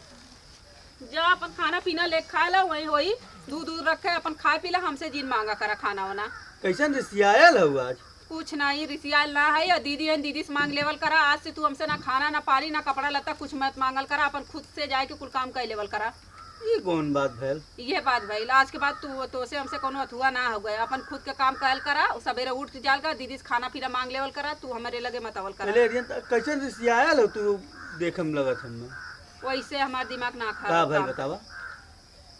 जा अपन खाना पीना ले खाए ला, वही होई, दूध दूध रखे, अपन खाए पी ला, हमसे जिन मांगा करा खाना वाना। कैसन रिसियायल हऊ आज? कुछ नहीं, रिसियाल ना है। या दीदी है, दीदी से मांग लेवल करा। आज से तू हमसे ना खाना, ना पानी, ना कपड़ा लत्ता, कुछ मत मांगल करा। अपन खुद से जाए के कुल काम कर लेवल करा। ये कौन बात भैल? ये बात भैल, आज के बाद तू, तो से हमसे कोनो अथुआ ना हो गए। अपन खुद के काम कल करा, सवेरे उठ जाल करा, दीदी से खाना पीना मांग लेवल करा, तू हमारे लगे मत आवल करा। पहले अरियन त-, कैसन रिसियायल हो तू, देखे में लगत हमें। वैसे हमार दिमाग ना खराब का हो भैल काम। बतावा?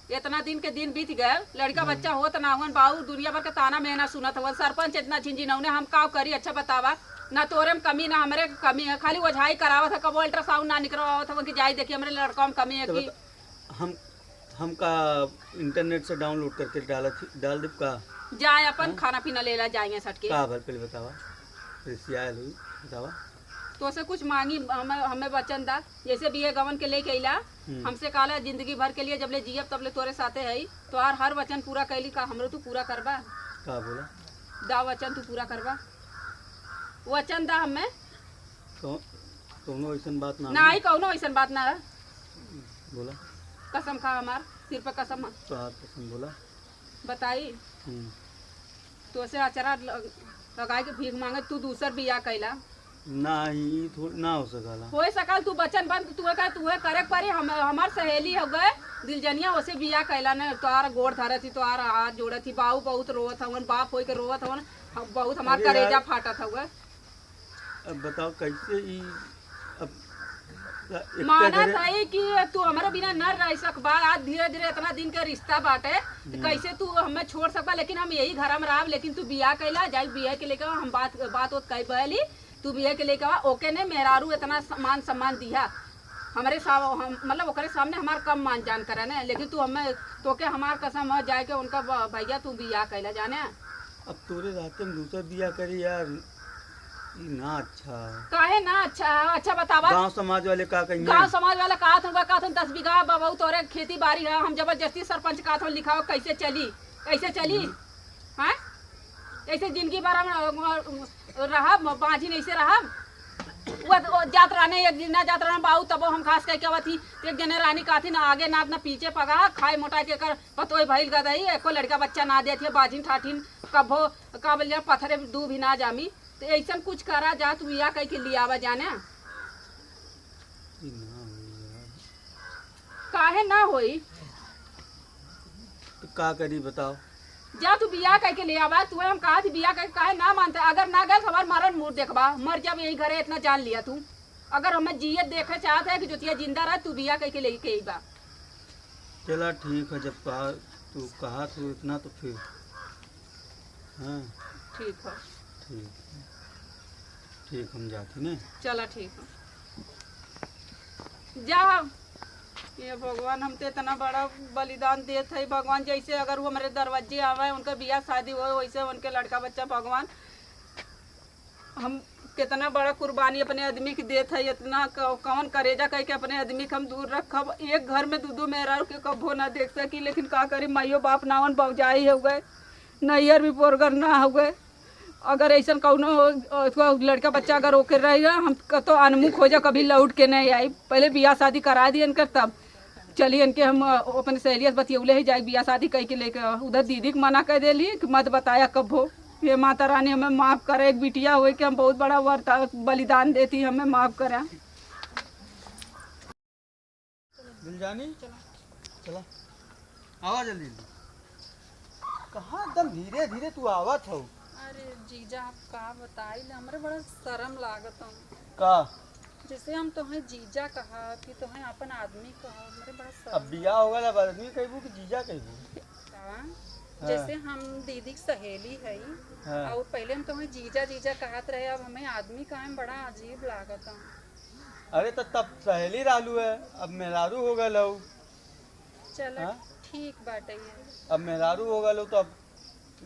इतना दिन के दिन बीत गए, लड़का हम्म। बच्चा होत ना हुवन, बाऊ दुनिया भर के ताना मेहना सुनत हुवन, सरपंच इतना झिनझिनौने, हम का करी? अच्छा बतावा, ना तोरे में कमी ना हमरे में कमी है, खाली ओझाई करावत है, कबो अल्ट्रासाउंड ना निकरवावत है कि जाई देखी हमरे लड़का में कमी है तो कि बता, हम, हम का इंटरनेट से डाउनलोड करके डालत ही, डाल देब का? जाए अपन हाँ? खाना पीना ले ला, जाइए सट के। का भल पहले बतावा, रिसियायल हुई, बतावा। तोसे कुछ मांगी, हमें, हमें वचन दा, जैसे बिये गवन के लेके अइला, हम्म। हमसे कहला जिंदगी भर के लिए जब ले जियब तब ले तोरे साथे हई, तोहार हर वचन पूरा कैली, का हमरो तू पूरा करबा? का बोला? दा वचन तू पूरा करबा, वचन दा हमें। कौ-, कौनो ऐसन बात ना ना है। आई, कौनो ऐसन बात ना है। बोला। कसम खा हमार, सिर पे कसम है। तोहार कसम बोला। बताई। हम्म। तोसे अचरा लग-, लगाए के भीख मांगे, तू दूसर बियाह कैला। नाही, ई थोड़ ना हो सकला। होए सकल, तू बचन बन, तू कह, तू करे के परी, हम, हमार सहेली हो गए, दिलजनिया, ओसे बियाह कैला ने, तोहार गोड़ धरत ही, तोहार हाथ जोड़त ही, बाऊ बहुत रोवत हवन, बाप होई के रोवत हवन, हम, बहुत हमार अरे यार। करेजा फाटत हवे। अब बताओ कैसे ई, अब एक मानत घरे है कि तू हमरे बिना न रह सकबा, आज धीरे धीरे इतना दिन के रिश्ता बाटे, तो हम्म। कैसे तू हमें छोड़ सकबा, लेकिन हम यही घर में रहब, लेकिन तू बियाह कैला, जाई बियाह के लेके हम बात, बात होत कई बहली, तू बियाह के लेके आ, ओके ने मेहरारू इतना स-, मान सम्मान दिया, हमरे सा-, हम, मतलब ओकरे सामने हमार कम मान जान करे ने, लेकिन तू हमें, तोके हमार कसम हो जाए के उनका ब-, भैया तू बियाह कैला जाने। अब तोरे रहते में दूसर बियाह करी यार, ई ना अच्छा। काहे ना अच्छा? अच्छा बतावा। गांव समाज वाले का कहिए? गांव समाज वाले कहत हन, कहत हन, "दस बीघा बाबू तोरे खेती बारी है, हम जबरदस्ती सरपंच कहत हन लिखाओ, कैसे चली? कैसे चली? हम्म। हैं? कैसे जिंदगी भर हम, अ, रहब, बांझिन ऐसे रहब?" वो, वो जात रहने, एक दिन ना जात रहने बाबू, तबो हम खास करके अवत ही, एक जने रानी कहती ना आगे ना, ना पीछे पगा, खाए मोटा के कर पतोय भइल गदई, एको लड़का बच्चा ना देत है, बाझिन ठाठिन, कभो का बोल जा, पत्थरे दू भी ना जामी। तो ऐसन कुछ करा जा, तू या कह के लियावा जाने। ई ना होई यार। काहे ना होई? तो का करी बताओ? जा तू बियाह कह के ले आवा, तू हम कहा थी बियाह कह के काहे ना मानते? अगर ना गए तो हमार मरण मूड देखबा, मर जब यही घरे इतना जान लिया तू। अगर हमें जियत देखे चाहत है कि जोतिया जिंदा रह, तू बियाह कह के लेके अइबा। चला ठीक है, जब कहा, तू कहा तू इतना तो फिर, हाँ। ठीक है। ठीक, ठीक हम जाते ने। चला ठीक है। जा। ये भगवान, हम तो इतना बड़ा बलिदान देत है भगवान, जैसे अगर वो हमारे दरवाजे आवे, उनका बियाह शादी हो, वैसे उनके लड़का बच्चा भगवान, हम कितना बड़ा कुर्बानी अपने आदमी के देत है, इतना क-, कौन करेजा कह के अपने आदमी के हम दूर रखब। एक घर में दू दू मेहरारू के कब्बो ना देख सकी, लेकिन का करी, माइयो बाप नावन बौजाई हो गए, नैहर भी पोरगर ना हो गए। अगर ऐसन कौनो, अ, लड़का बच्चा अगर ओके रही ना, हम कतो अनमुख हो जा, कभी लौट के नहीं आई। पहले बियाह शादी करा दिए इनकर, तब चली इनके हम, अ, अपने सहेलिया से बतियौले ही जाए, बियाह शादी कह के लेके उधर दीदी के मना कर देली कि मत बताया कब्बो। ये माता रानी हमें माफ करे, एक बिटिया होए के हम बहुत बड़ा वर्ता, बलिदान देती, हमें माफ करा। दिलजानी, चला। चला। आवा जल्दी। कहाँ एकदम धीरे धीरे तू आवत हो? अरे जीजा, आप का बताई ले, हमरे बड़ा शर्म लागत हूँ। का? जैसे हम तोहे जीजा कहा कि तोहे अपन आदमी कहा, हमरे बड़ा शर्म अब बियाह हो गया, अब आदमी कहबू कि जीजा कहबू? का? हाँ। जैसे हम दीदी की सहेली है, हाँ। और पहले हम तोहे जीजा जीजा कहत रहे, अब हमें आदमी कहे में बड़ा अजीब लागत है। अरे तो तब सहेली रहलू है, अब मेहरारू हो गल हो। चलो हाँ? ठीक बाटे ये। अब मेहरारू हो गल हो तो अब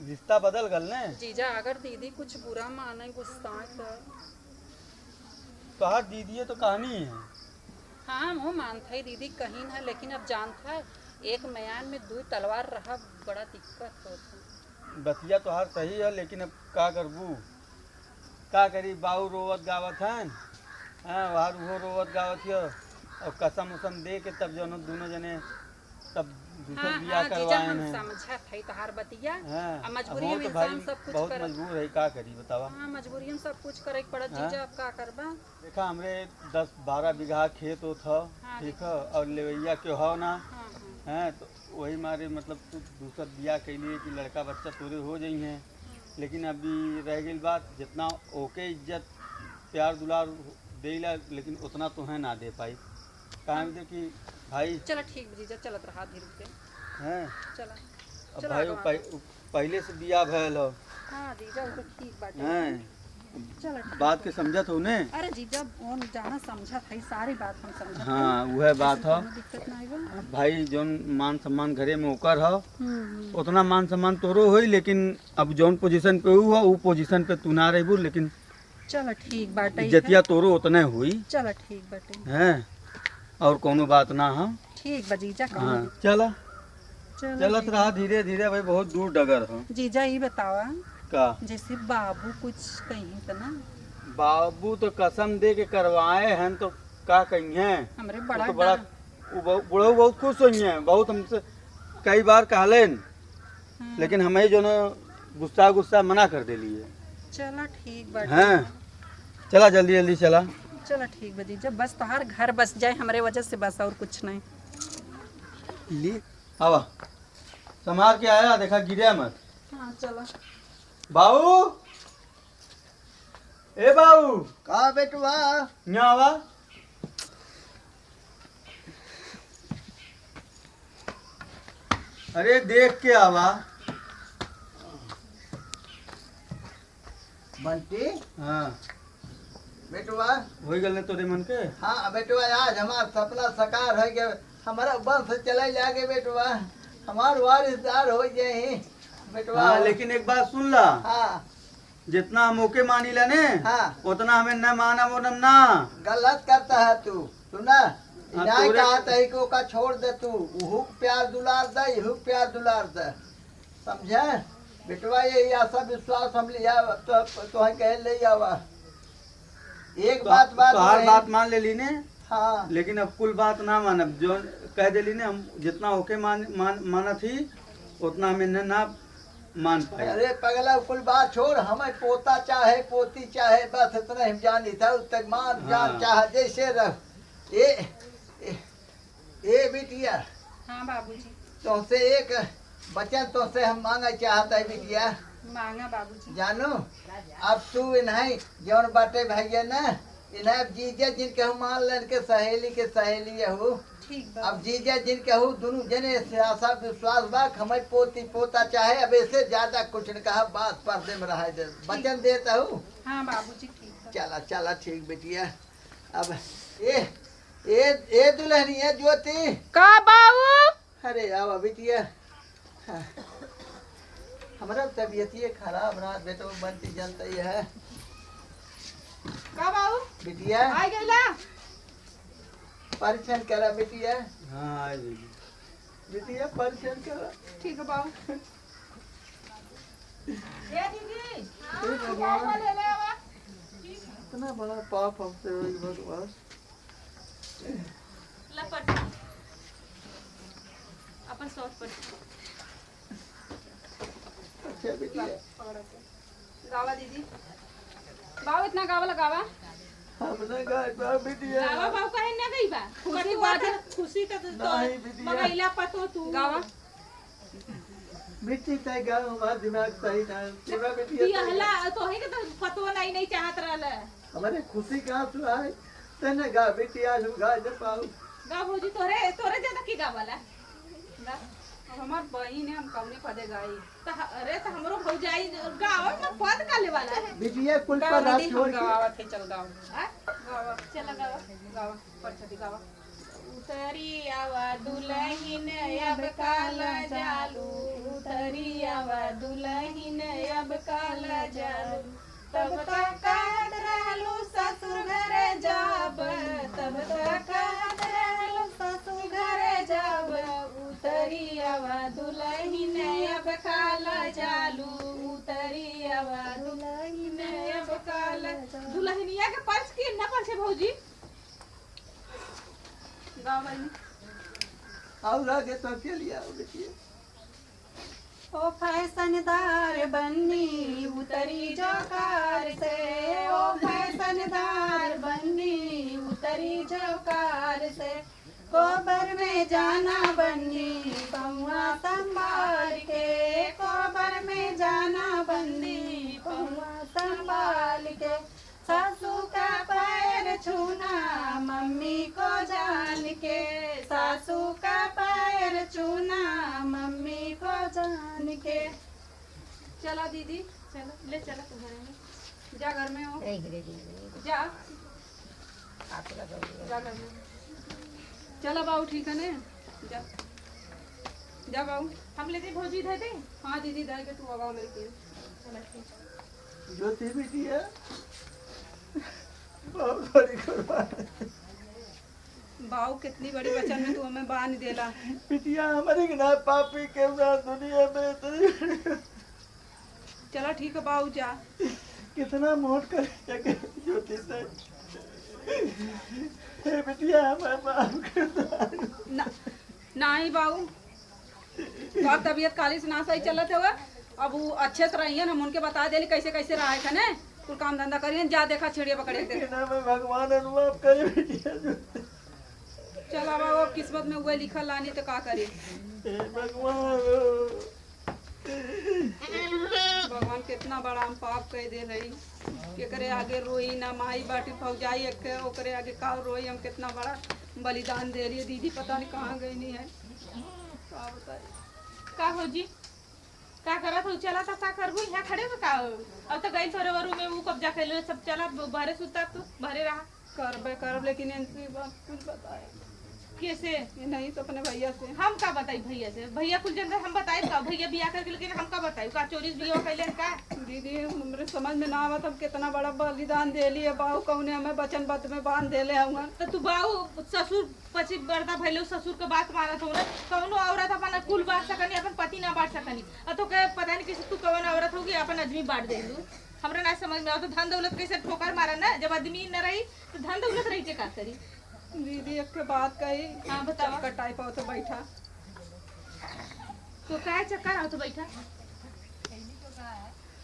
रिश्ता बदल गल ने। जीजा, अगर दीदी कुछ बुरा माने, गुस्सा तो? तोहार दीदी तो कहनी है। हाँ, हम मानत है दीदी कहीं ना, लेकिन अब जानत है, एक मयान में दू तलवार रहा, बड़ा दिक्कत होता। बतिया तोहार सही है, लेकिन अब का करबू? का करी, बाऊ रोवत गावत हन, हाँ, वहार उहो रोवत गावत हियो, और कसम उसम दे के तब जौन दुनो जने तब दूसर हाँ, बियाह हाँ, जीजा, करवाए हम हैं। समझत है तोहार बतिया। हाँ, अब मजबूरी हम तो भाई इंसान सब कुछ बहुत करत। मजबूर है, का करी बतावा? हाँ, मजबूरी हम सब कुछ करे के पड़त हाँ। जीजा, अब का करबा? देखा, हमरे दस बारह बीघा खेत होत हौ, हाँ, ठीक देखा। है, और लेवैया के हो ना, हाँ, हाँ। हैं, तो वही मारे मतलब तू दूसर बियाह कैलिए कि लड़का बच्चा तोरे हो जाई हैं। लेकिन अभी रह गई बात, जितना ओके इज्जत, प्यार, दुलार देला, लेकिन उतना तोहे ना दे पाई। काहे हम से कि भाई चला ठीक बा जीजा, चलत रहा धीरे से। हैं? चला। अब चला भाई, आगे पह-, पहले से बियाह भयल हो। हाँ जीजा, वो तो ठीक बाटे। हैं? चला ठीक बात बा। के समझत हो ने? अरे जीजा, हम जहाँ समझत है, सारी बात हम समझत हाँ, है। वह बात ऐसे हो। कोनो दिक्कत ना आइबा। भाई, जौन मान सम्मान घरे में ओकर हो, हम्म, हम्म। उतना मान सम्मान तोरो होई, लेकिन अब जौन position पे ऊ हो, ऊ position पे तू ना रहबू, लेकिन चलो ठीक बाटे, इज्जतिया तोरो उतने होई। चलो ठीक बाटे। हैं? और कोनो बात ना हो। ठीक बा जीजा, कहूँ हाँ, भी। चला। चलो चलत ठीक। रहा धीरे धीरे भाई, बहुत दूर डगर हो। जीजा, ई बतावा, का? जैसे बाबू कुछ कहीं त ना? बाबू तो कसम दे के करवाए हैं, तो का कहीं हैं? हमरे वो बड़ा तो बड़ा, डर। वो बहु-, बुढ़ऊ बहुत खुश होई हैं, बहुत हमसे कई बार कहलेन। हम्म। लेकिन हमें जो ना गुस्सा गुस्सा मना कर देली है। चला ठीक बा, हाँ। ठीक बा। चला जल्दी जल्दी चला। चला ठीक बा जीजा, बस तोहार घर बस जाए हमरे वजह से, बस और कुछ नहीं। ली, आवा। संभाल के आया, देखा गिरे मत। हाँ, चला। बाऊ, ए बाऊ। का बेटवा? यहाँ आवा। अरे देख के आवा। बंटी। हाँ। बेटवा। होई गल ने तोरे मन के? हाँ बेटवा, आज हमार सपना साकार है कि हमारा वंश चले लागे बेटवा, हमार वारिसदार हो जाए बेटवा। हाँ, लेकिन एक बात सुन ला। हाँ। जितना हम ओके मानी लेने, हाँ। उतना हमें न मानब ओनम ना। गलत करता है तू, सुना? हाँ, इनाय तोरे कहा तही को का छोड़ दे तू, उहू के प्यार दुलार दे, इहू के प्यार दुलार दे, समझे? बेटवा, यही आशा विश्वास हम लिया, तो, तो हम कहे ले आवा। एक तो, बात, बात तोहार नहीं। बात मान ले ली ने, हाँ। लेकिन अब कुल बात ना मानब, जो कह देली ने, हम जितना ओके मान, मान, मानत ही, उतना हम इन्हें ना मान पाए। अरे पगला, कुल बात छोड़, हमें पोता चाहे, पोती चाहे, बस इतना हम जानी था, उत्तर मान, जान हाँ। चाहे, जैसे रह। ए, ए, ए बिटिया। हाँ बाबूजी। तोहसे एक वचन तोहसे हम मांगे चाहत है बिटिया। मांगा बाबूजी। जानू, अब तू इन्हें जौन बाटे भैया ना, इन्हें अब जीजा जिन कहू मान लेन के सहेली के सहेली यहू। ठीक बा। अब जीजा जिन कहू दुनू जने से आशा विश्वास बा कि हमें पोती पोता चाहे, अब ऐसे ज्यादा कुछ न कहा, बात पर्दे में रहे दे। ठीक। वचन देता हूँ। हाँ बाबूजी, ठीक बा। चला, चला, ठीक बिटिया। अब ए, ए, ए दुल्हनिया ज्योति। का बाऊ? अरे आवा बिटिया। हाँ। हमरा तबियतिये खराब रहा, बेटो बनती जनता ये है। का बाऊ? बिटिया। आ गइला? परीक्षण करा बिटिया। हाँ, आ गइली। बिटिया परीक्षण करा। ठीक है बाऊ। ए दीदी, हे भगवान। ले ले आवा। इतना बड़ा पाप हमसे होई भगवान। ला पट। अपन शर्ट पट। अच्छा बिटिया। पकड़ा के। गावा दीदी। बाऊ इतना गावा लगावा। हम ना गाए बा बिटिया। गावा बाऊ काहे ना गई बा? खुशी पटो बात है। खुशी तो, तो नहीं बिटिया। मगैला पटो तू। गावा। बिट्टी तय गाँव हमार दिमाग सही ना। पूरा बिटिया तय बिहला, गाँव। तोही के तो पतो नहीं, नहीं चाहत रहल। हमारे खुशी का आंसू आए, तने गा बिट्टी आज हम गा दे पाऊ। गा भौजी, तोरे, तोरे ज्यादा की गावाला? गा। अब हमार बहिन है, हम कौने पदे गाई? त ह-, अरे, त हमरो भौजाई गावा, हम पद का लेवाला है? बिटिया कुल गावा पर रात दीदी, छोड़ हम के। गवावत है, चल गावा। आ? गावा। चल गावा। गावा। परछती गावा। उतरी आवा दुलहिन अब काला जालू, उतरी आवा दुलहिन अब काला जालू। तब तक कहत रहलू ससुर घरे जाब, तब तक कहत रहलू ससुर घरे जाब। उतरी आवा दुलहिन अब काला जालू, उतरी आवा दुलहिन अब काला। दुलहिनिया के परछ के ना परछे भौजी। गाओ बहिनी। और आगे तो के लिए आओ बेटिए। ओ फैशनदार बन्नी उतरी जो कार से, ओ फैशनदार बन्नी उतरी जो कार से। कोबर में जाना बन्नी पौआ संभाल के, कोबर में जाना बन्नी पौआ संभाल के। सासू का पैर छूना मम्मी को जान के, सासू का पैर छूना मम्मी को जान के। चला दीदी, चला, ले चला तू घर में। जा घर में हो। यही रे दीदी। जा। आप लगा दो। जा घर में। चला बाऊ, ठीक है ने? जा। जा बाऊ। हम लेते भौजी धर दे? हाँ दीदी, धर के तू आवा मेरे के। चला ठीक है। ज्योति बिटिया, बहुत बड़ी कुर्बानी। बाऊ, कितनी बड़ी वचन में तू हमें बांध देला। बिटिया, हमारे के ना पापी के ना दुनिया में इतनी बड़ी। चला ठीक है बाऊ, जा। कितना मोट कर सके ज्योति से। हे बिटिया, हमें माफ कर दो। ना, नाही बाऊ, तोहार तबियत काली से ना सही चलत हवे। अब उ अच्छे से रहियन, हम उनके बता देली कैसे कैसे रहे थे ने, कुल काम धंधा करियन। जा देखा छेड़िया पकड़े के। लेकिन हमें भगवान अनुमाफ करे बिटिया जो। चल अब, अब किस्मत में उहे लिखल लानी तो का करी। हे भगवान। भगवान, कितना बड़ा हम पाप कह दे रही। केकरे आगे रोई ना, माई बाटी भौजाई एक, ओकरे आगे का रोई। हम कितना बड़ा बलिदान दे रही है दीदी, पता नहीं कहाँ गई नहीं है। का बताई। का हो जी, का करत हो? चला त का करबू, यहाँ खड़े हो का हो? अब तो गई तोरे वरू में, वो कब्जा कर ले सब। चला ब-, बहरे सुता, तू बहरे रहा। करबे करब, लेकिन इनसे बात कुछ बताए। कैसे? ये नहीं तो अपने भैया से। हम का बताई भैया से? भैया कुल जन रहे, हम बताई का? भैया बियाह करके, लेकिन हम का बताई? का चोरी से बियाह कैले का? दीदी, हमरे समझ में ना आवत, हम कितना बड़ा बलिदान देली है। बाऊ कौने हमें वचनबद्ध में बांध देले हुआ। तो तू बाऊ ससुर पची बरदा भइले, ससुर के बात मानत हो ना? कौनो औरत अपन कुल बांट सकनी, अपन पति ना बांट सकनी। और तो के पता नहीं कैसे तू कौन औरत होगी, अपन आदमी बांट देलू। हमरा ना समझ में आओ, तो धन दौलत कैसे ठोकर मारा ना? जब आदमी न रही तो धन दौलत रही के का करी? दीदी, एक ठे बात कही। हाँ, बतावा। चक्कर टाइप आवत है, बैठा। तो काहे चक्कर आवत है, बैठा?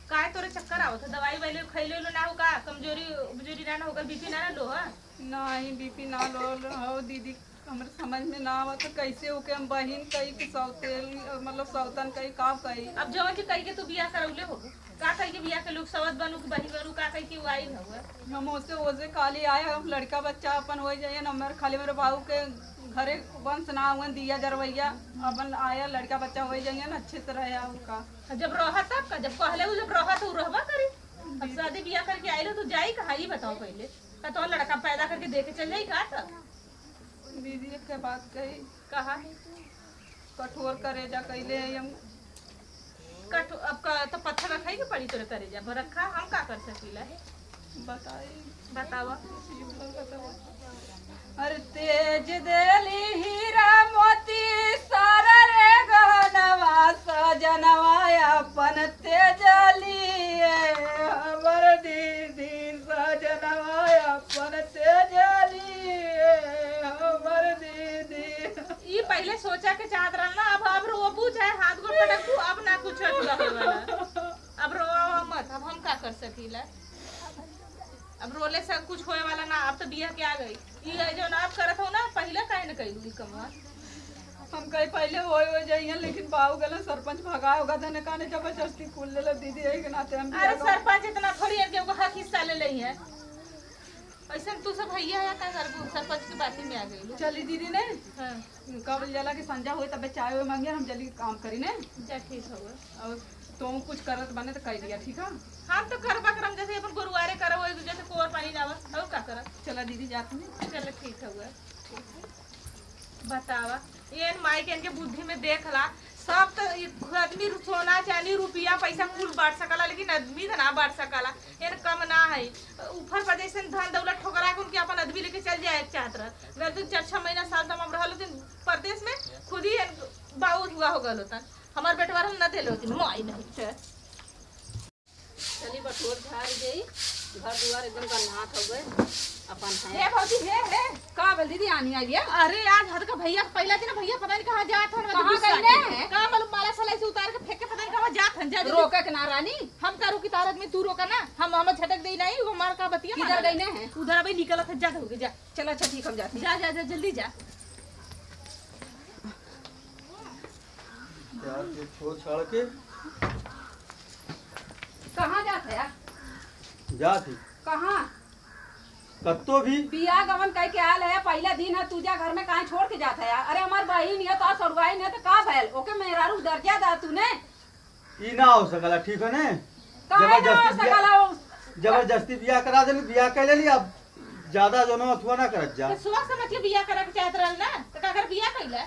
काहे तोरे चक्कर आवत है? दवाई वाई खैले लो ना हो का? कमजोरी उमजोरी ना, ना हो का? बीपी ना, ना लो है? नहीं, बीपी ना लो हो दीदी। हमरे समझ में ना आवत है, कैसे ओके हम बहिन कही कि सौतेल, मतलब सौतन कही, का कही? अब जवन के कही के तू बियाह करौले हो, का कही के बियाह के लोग सवत बनू कि बहिन बनू, का कही के उ आइल हउए? हम ओसे, ओसे खाली आए, हम लड़का बच्चा अपन हो जाइए ना, मेरे खाली मेरे बाबू के घरे वंश ना हुए, दिया जरवैया, अपन आया लड़का बच्चा हो जाइए ना, अच्छे से रहे उनका। जब रहत तब का, जब कहले उ जब रहत उ रहबा करी। अब शादी बियाह करके आइल हो तो जाई कहाँ, ई बताओ पहिले। का तो लड़का पैदा करके दे के चल जाई का? तो दीदी, एक ठे बात कही। कहा? कठोर करेजा कैले है हम। कठो-, अब का, तो पत्थर रखाई के पड़ी तोरे करेजा पर रखा, हम का कर सकीला? बताई। बतावा। अरे तेज देली हीरा मोती सारा रे गहनवा सजनवा अपन तेज लिए हमर दीदी। सजनवा अपन तेजली हमर दीदी। ई पहिले सोचा के चाहत रहल ना, अब, अब रोबू चाहे हाथ गोड़ पटकबू, अब ना कुछ अथुआ होए वाला। अब रोवा मत, अब हम का कर सकीला? अब रोले से कुछ होए वाला ना, अब तो बिया के आ गई। ई है जो ना आप करत हो ना, पहिले काहे न कइलू ई कमवा? हम कहीं पहिले होए, होए जाइए, लेकिन बाऊ गले सरपंच भगाए होगा, धने काने जबरदस्ती कुल ले लो दीदी, यही के नाते हम अरे बियाह सरपंच इतना थोड़ी है कि ओकर हक हिस्सा ले लेई है। ऐसे तू सब भैया है, का करबू? सरपंच की बात ही में आ गई। चली दीदी ने, हाँ। कब जाला कि संझा होए तबे चाय होए मांगे, हम जल्दी काम करी ने। जा ठीक हउए। और तो कुछ करत बने तो कह दिया, ठीक है? हम तो करबा करम जैसे अपन गुरुवारे करब, वही जैसे कोर पानी लावत, और का करब? चला दीदी जात में। चल ठीक हउए। बतावा, एन माई के इनके बुद्धि में देख ला, सब तो ई आदमी रु-, सोना चांदी रुपया पैसा कुल बांट सकला, लेकिन आदमी तो ना बांट सकला। एन कम ना है, ऊपर पर जैसे धन दौलत ठोकरा के उनके अपन आदमी लेके चल जाए के चाहत रह। अगर तू चार छह महीना साल तमाम रहल होतिन परदेश में, खुद ही एन बाऊ हुआ हो गल होतन, हमार बेटवार हम न देले होतिन, माई नहीं थे। चली बटोर झाड़ गई, घर दुआर एकदम गन्हात हो गए। अपन है। हे भौजी, हे, हे। का बोल दीदी, आनी आई है? अरे आज हद का भैया, पहला दिन भैया पता नहीं कहाँ जात हन, मतलब कहाँ गुस्सा गइले के। हैं? का मालूम, माला सलाई से उतार के फेंक के पता नहीं कहाँ जात हन, जा दीदी। रोके के ना रानी। हम का रोकी तारक में, तू रोका ना। हम, हम झटक दे नहीं, वो हमार का बतिया किधर माना। गइले हैं? उधर अबे निकलत है, जा दौड़ के जा। चल अच्छा ठीक, हम जाते हैं। जा, जा, जा, जल्दी जा। यार, ये छोड़ छाड़ के कहाँ जात है यार? जात ही। कहाँ? कत्तो भी। बियाह गवन कह के आयल है, पहला दिन है, तू जा घर में काहे छोड़ के जात है यार? अरे हमार बहिन है, तो सड़ुआइन है, तो का भयल? ओके मेहरारू दर्जा दा तूने। ई ना हो सकला, ठीक है ने? काहे ना हो जबरदस्ती बियाह, सकला? जबरदस्ती बियाह करा देली, बियाह कर लेली, अब ज्यादा जोनो अथुआ ना करत जा। तो सोच समझ के बियाह करे के चाहत रहल ना, तो का कर बियाह कैला?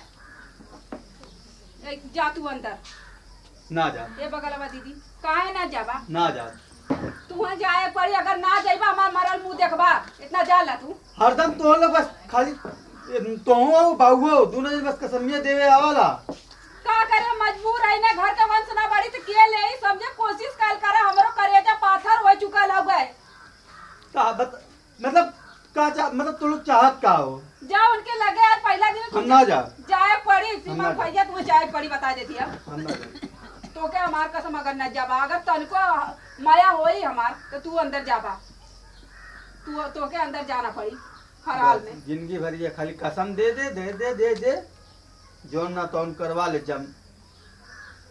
ए, जा तू अंदर। ना जा। ए बगलवा दीदी, काहे ना जाबा? ना जा। तू वहाँ जाए पड़ी, अगर ना जाइबा, हमार मरल मुंह देखबा। इतना जा ला तू। हरदम तो लोग बस खाली, ए, तोहू हो, बाऊ हो, दोनों जन बस कसमिया देवे आवाला। का करे, मजबूर है ना, घर के वंश ना बढ़ी तो के ले, समझे, कोशिश कल करे, हमरो करेजा पाथर हो चुका लग गए। का बत-, मतलब, का चाह, मतलब, तू लोग चाहत का हो? जा उनके लगे, आज पहला दिन हम ना जा। जाए पड़ी, हम ना सीमा जा। भैया, तुम्हें जाए पड़ी, बता देती है। हम ना जा। तो क्या हमार कसम अगर न जाबा, अगर तनको माया होई हमार, तो तू अंदर जाबा। तू, तो के अंदर जाना पड़ी, हर हाल बस, में। जिंदगी भर ये खाली कसम दे दे, दे दे, दे दे। जौन ना तौन करवा ले जम।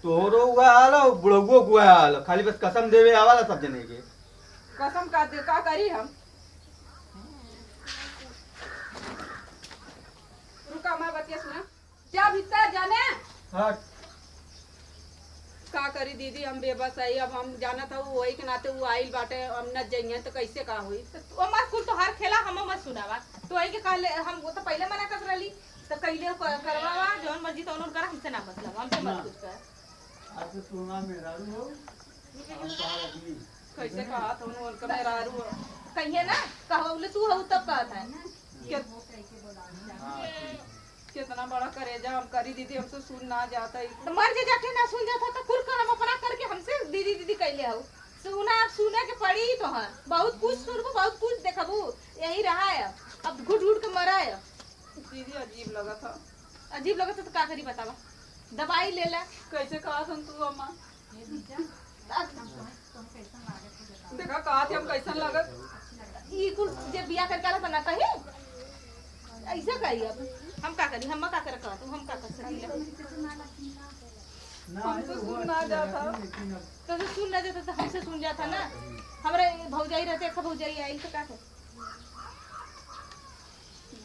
तोहरो हुआ हाल हो, बुढ़उओ हुआ हाल हो। खाली बस कसम देवे आवाला सब जने के। कसम का दे, का करी हम? रुका, हमार बतिया सुना। जा भीतर जाने। हट। का करी दीदी, हम बेबस हई। अब हम जानत हऊ, वही के नाते उ आइल बाटे, हम न जइहें त कैसे का होई? तो तू हमार कुल तोहार खेला हम मत सुनावा। तो वही के कहले, हम वो तो पहले मना करत रहली। तो कैले क-, करवावा, जौन मर्जी तौन करा, हमसे ना मतलब, हमसे मत ना। कुछ कर। आज से तू हमार मेहरारू हो, हम तोहार आदमी। कैसे कहा तुम उनका मेहरारू हो? कहिए ना, कहवले तू हो तब कहत है। के-, हाँ, ठीक है। कितना बड़ा करेजा हम करी दीदी, हमसे सुन ना जाता ही। तो मर जे जाके ना सुन जाता तो कुल काम अपना करके हमसे दीदी दीदी कैले हो। सुना, अब सुने के पड़ी ही तो है। बहुत कुछ सुनबू, बहुत कुछ देखबू, यही रहा है। अब घुट घुट के मरा है। दीदी अजीब लगा था। अजीब लगा था तो का करी बतावा? दवाई ले ला। कैसे कहा था तू अम्मा? देखा, कहा थे हम कैसन लागत। ई कुल जे बिया करके आला त ना कही, ऐसे कही अब। हम का करी, हम का कर कहत, हम का कर सकीला? हमसे सुन ना जाता। तो से सुन ना जाता तो हमसे सुन जाता ना। हमरे भौजाई रहते, एक भौजाई आई तो का कर?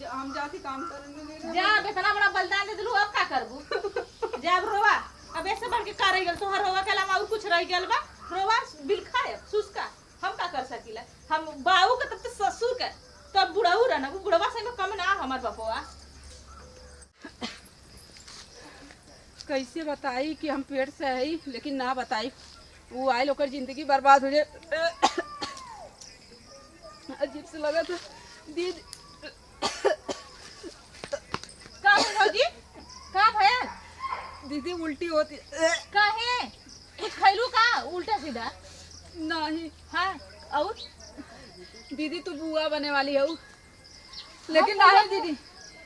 जा, हम जाती काम करने ले रहे। जा, अब इतना बड़ा बलिदान दे दिलू, अब का करबू? जा, अब रोवा। अब ऐसे बढ़ के का रह गल? तोहर रोवा के अलावा और कुछ रह गल बा? रोवा, बिलखा है, सुस्का। हम का कर सकीला? हम बाऊ के तब तो ससुर के, तब बुढ़ऊ रहना, वो बुढ़वा से कम ना हमार बपवा। कैसे बताई कि हम पेट से हई, लेकिन ना बताई। वो आइल, ओकर जिंदगी बर्बाद हो जाए। अजीब से लगा था दीदी। का भइल भौजी? का भइल? दीदी, उल्टी होती। काहे? कुछ खैलू का उल्टा सीधा? नहीं। हाँ, और? दीदी, तू बुआ बने वाली हऊ। लेकिन हम नहीं बुआ दीदी,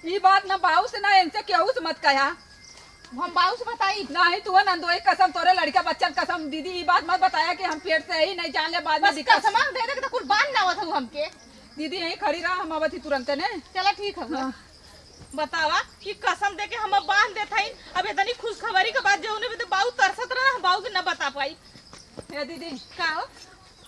ई बात ना बाऊ से ना इनसे केहू से मत कहा। हम बाऊ से बताई। नहीं, तू नंदोई कसम, तोरे लड़का बच्चन कसम, दीदी, ई बात मत बताया कि हम पेट से ही नहीं जान ले, बाद में बस दिक्कत। कसमा दे दे के तो कुल बांध ना आवत हऊ हमके। दीदी, यहीं खड़ी रहा, हम आवत ही तुरंत ने। चला ठीक है। हाँ। बतावा, ई कसम दे के हम बांध देत हई। अब इतनी खुशखबरी के बाद जौने भी तो बाऊ तरसत रहा, हम बाऊ के न बता पाई। ए दीदी, का हो?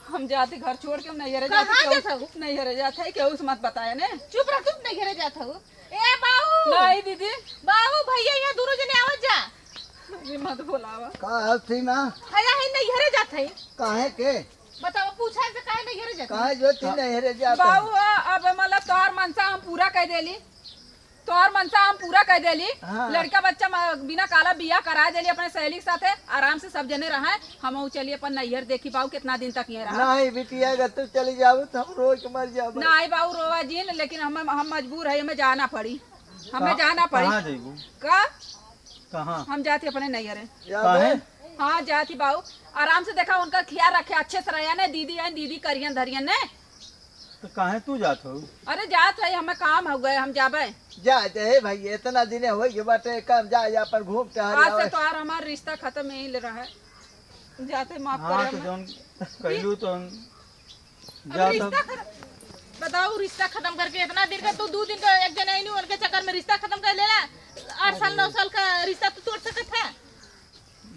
हम जाते घर छोड़ के, हम नैहरे कहाँ जाते। जात हऊ? नैहरे जात है, केहू से मत बताया ने। चुप रह, तू नैहरे जात हऊ। ए बाऊ! नहीं दीदी। बाऊ, भैया, यहाँ दोनों जने आवत जा। अरे मत बोलावा। का हाल सीमा? हया है, नैहरे जात है। काहे के? बताओ, पूछा से काहे नैहरे जात है? काहे जो ती नैहरे जात है? बाऊ, अब मतलब तोहार मनसा हम पूरा कर देली। तोहार मनसा हम पूरा कर देली। हाँ। लड़का बच्चा म-, बिना काला बियाह करा देली अपने सहेली के साथे, आराम से सब जने रहे। हम चली अपन नैहर देखी बाऊ कितना दिन तक ये रहा। नहीं बिटिया, अगर तू चली जाबू तो हम रोज के मर जाबे। नहीं बाऊ रोवा जिन, लेकिन हम, हम मजबूर है, हमें जाना पड़ी, हमें कहाँ, जाना पड़ी। कहाँ जइबू? का? कहाँ? हम जाती अपने नैहरे। काहे? हाँ जाती बाऊ, आराम से देखा उनका ख्याल रखे, अच्छे से रहिया ने, दीदी है, दीदी करियन धरियन ने। तो काहे तू जात हो? अरे जात है, हमें काम हो गए, हम जाबे। जा, जा, ए भाई, इतना दिने हो गए बाटे, काम जा, जा, अपन घूम टहल आज से आवे। तोहार हमार रिश्ता खत्म यहीं ले रहा है। जाते माफ हाँ, करे तो हमें। जौन कहलू तो अब जा रिश्ता तब। खत्म, बताओ, रिश्ता खत्म करके इतना दिन का तू दो दिन का एक जने आईनी, उनके चक्कर में रिश्ता खत्म कर लेला। आठ साल, अरे। नौ साल का रिश्ता तू तोड़ सकत है?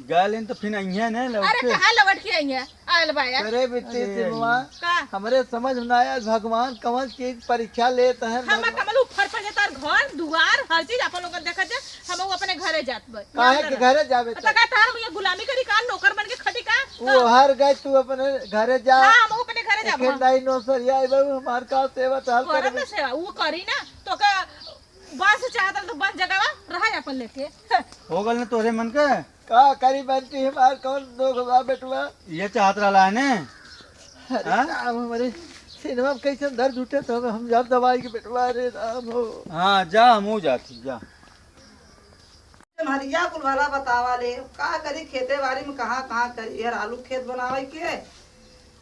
गए लेन तो फिर अइहे ने लौट अरे के। कहाँ लौट के अइहे? आयल बा यार। अरे बिट्टी अरे सिमवा, का? हमरे समझ में ना आया, भगवान कवन चीज परीक्षा लेत है हम भगवान। कमल ऊपर पर तार घर, दुआर, हर चीज अपन लोगन देखत जा, हम अपने घरे जात बा। काहे के घरे जाबे तो तो? का तार ये गुलामी करी का, नौकर बन के खटी का? वो हाँ। हर गए तू अपने घरे जा। हाँ, हम अपने घरे जाब, एखे हाँ। दाई नौसरिया आई बाबू, हमार का सेवा तो हम करब करबे। ना सेवा, वो करी ना, तो का बस चाहत तो बस जगह रहा अपन लेके। हो गल ना तोरे मन के? का करी बंटी, हमार कौन दोख बा बेटवा? ये चाहत रहला है ने? अरे हाँ? राम, हमरे सिनेमा में कैसे दर्द उठे तो हम जब दवाई के बेटवा, अरे राम हो। हाँ, जा, हमहू जाती, जा। हरिया कुल वाला बतावा ले, का करी खेते बाड़ी में, कहाँ, कहाँ करी, यार आलू खेत बनावे के,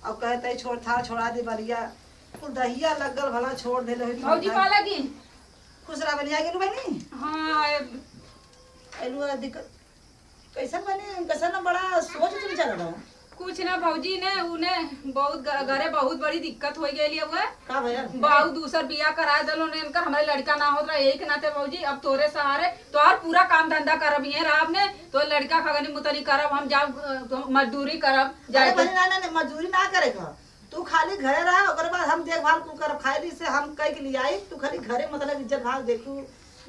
अब कहते छोड़, थार छोड़ा दी बलिया, कुल दहिया लगल भला छोड़ देले होई भौजी। पाला की? खुश रहा बनिया गेलू बहनी। हाँ, ए- एलू वाला दिक्कत। कैसन बनी, कैसन ना बड़ा सोच तुम चल रहा हो। कुछ ना भौजी ने, उने बहुत ग-, घरे बहुत बड़ी दिक्कत हो गई हुए। का भैया? बाऊ दूसर बियाह करा देलो ने इनकर, हमारे लड़का ना होत रहा, यही के नाते भौजी अब तोरे सहारे, तोहर पूरा काम धंधा करब ये राम ने, तो लड़का खगनी मुतनी करब, हम जाब, अ, मजदूरी करब, अरे जाए के। बहनी, ना, ना, ना, मजदूरी ना करे का, तू खाली घरे रह, ओकरे बाद हम देखभाल कुल करब, खाए ली से हम कह के लिए आई, तू खाली घरे मतलब इज्जत भाग देखू,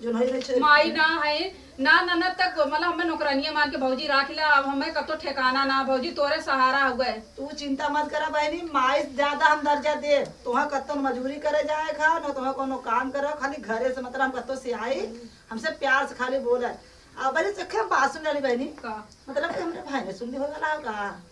जोन होई रहे छे। माई ना है, ना ननद तक, मतलब, हमें नौकरानिया मान के भौजी राख ला। अब हमें कतो ठिकाना ना, भौजी तोरे सहारा हुए। तू चिंता मत करा बहनी, माई से ज्यादा हम दर्जा दे। तोहा कतो मजूरी करे जाए खा, ना तोहा कोनो काम करे, खाली घरे से, मतलब, हम कतो से आई, हमसे प्यार से खाली बोले। अब बहनी, चखे बात सुन लेली बहनी। का? मतलब कि हमरे भाई ने सुन ली हो गला का?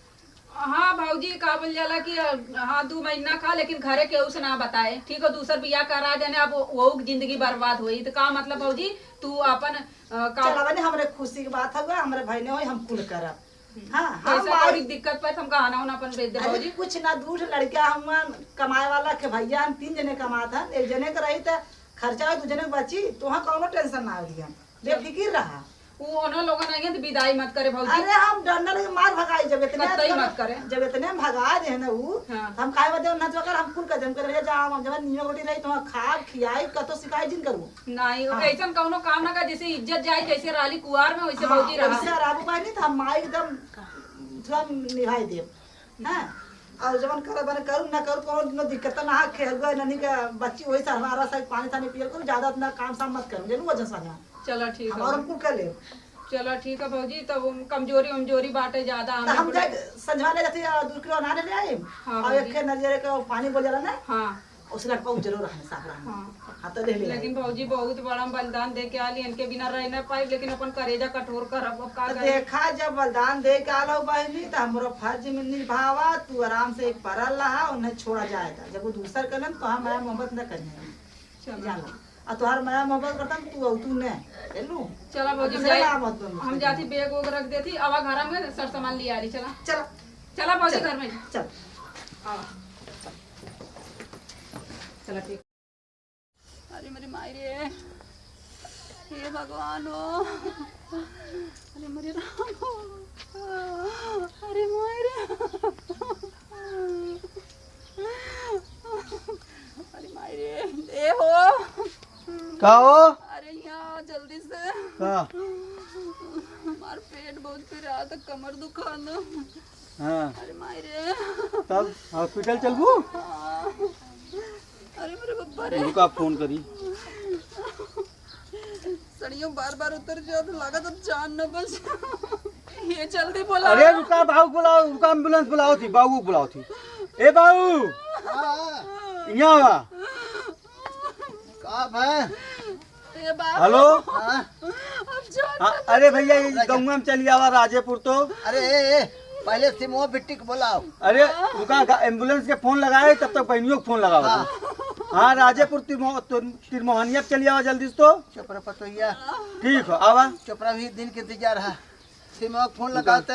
हाँ भौजी, का बोल जाला कि, हाँ, दू महीना खा, लेकिन घरे केहू से ना बताए, ठीक हो? दूसर बियाह करा देने, अब वो जिंदगी बर्बाद होई, तो का मतलब भौजी, तू अपन, अ, का चला बने, हमरे खुशी की बात हवे, हमरे भाई ने होई, हम कुल करब। हम्म। हाँ, हम पैसा भाई कौड़ी दिक्कत पर हम गहना उना अपन बेच दे अरे भौजी। कुछ ना, दू ठे लड़का हम कमाए वाला के भैया, हम तीन जने कमात हन, एक जने के रही त खर्चा हो, दू जने के बची, तो वहाँ कौनो टेंशन ना होई हम। बेफिकिर रहा। उ ओनो लोगन आइहन त विदाई मत करे भौजी। अरे हम डंडा लेके मार भगाई, जब इतने कतई मत करे। जब इतने हम भगा दे ना उ, हाँ। हम काहे बदे ना जो कर हम कुल का जम कर ले जा, हम जब नियो गोटी रही तो हम खाब खियाई, कतो शिकायत जिन करू। नहीं, हाँ। ऐसन कौनो काम ना कर, जैसे इज्जत जाए, जैसे राली कुआर में, वैसे हाँ, भौजी रहा। वैसे रहबो पानी तो हम माई एकदम थोड़ा निभाई देब। हाँ, और जवन करे बने करू ना करू, कोनो दिक्कत ना है, खेल गए ननी के बच्ची वही सरवारा से पानी तानी पियल करू, ज्यादा इतना काम साम मत करू, जरूर वजह से ना। चला ठीक है। हमार हम कुल कर ले। चला ठीक है भौजी, तब हम कमजोरी उमजोरी बाटे ज्यादा तो हमें हम बोले। जाए संझवा ले जाती है, दू किलो अनाज ले आई। हाँ और भौजी। एक नजर के पानी बोल जाला ना। हाँ। उस लड़का को जरूर रहने साफ रहने। हाँ। हाँ, तो ले ले लेकिन आई। भौजी बहुत बड़ा हम बलिदान दे के आली, इनके बिना रह ना पाई, लेकिन अपन करेजा कठोर करब, अब का तो करी? देखा, जब बलिदान दे के आलो बहनी, तो हमरो फर्ज में निभावा, तू आराम से एक परल रहा, उन्हें छोड़ा जाएगा। जब वो दूसर करन, तो हम मया मोहब्बत न करें। चलो। जान लो। और तोहार मया मोहब्बत करतन, तू और तू न, ले लू। चला भौजी, हम दूसरे जाई, का मत बनू। हम जाती, बैग वैग रख देती, आवा घर में सर सामान ले आ रही, चला। चला। चला भौजी, चल। घर में। चल। आवा। चला ठीक। अरे मेरी माई रे, हे भगवान हो, अरे मेरे राम हो, अरे माई रे, अरे माई रे, ए हो। का हो? अरे यहाँ जल्दी से। का? हमार पेट बहुत पिरात, कमर दुखात। हाँ। अरे माई रे। तब hospital चलबू? हाँ। अरे मेरे बाबा रे। रुका, फोन करी। सड़ियों बार बार उतर जात, लागत अब जान न बच। ये जल्दी बोला। अरे रुका, बाबू बुलाओ, रुका, ambulance बुलाओ थी, बाबू बुलाओ थी। ए बाबू, हाँ। यहाँ आवा। का भाई? ए बाबू। हेलो। हाँ। अब जान हाँ, न अरे भैया, ये बच। गौवा में चली आवा, राजेपुर तो। अरे, ए, ए, पहले सिमो बिट्टी को बुलाओ। अरे, रुका, गा-, ambulance के फोन लगाए, तब तक बहनियों को फोन लगाओ। हाँ। हाँ, राजेपुर तिरमो-, तिर-, तिरमोहनिया पे चली आवा जल्दी से तो। चुप रह पतोहिया। ठीक हो, आवा। चुप रह, भी दिन के इंतजार है। सिमो को फोन रुका। लगाते।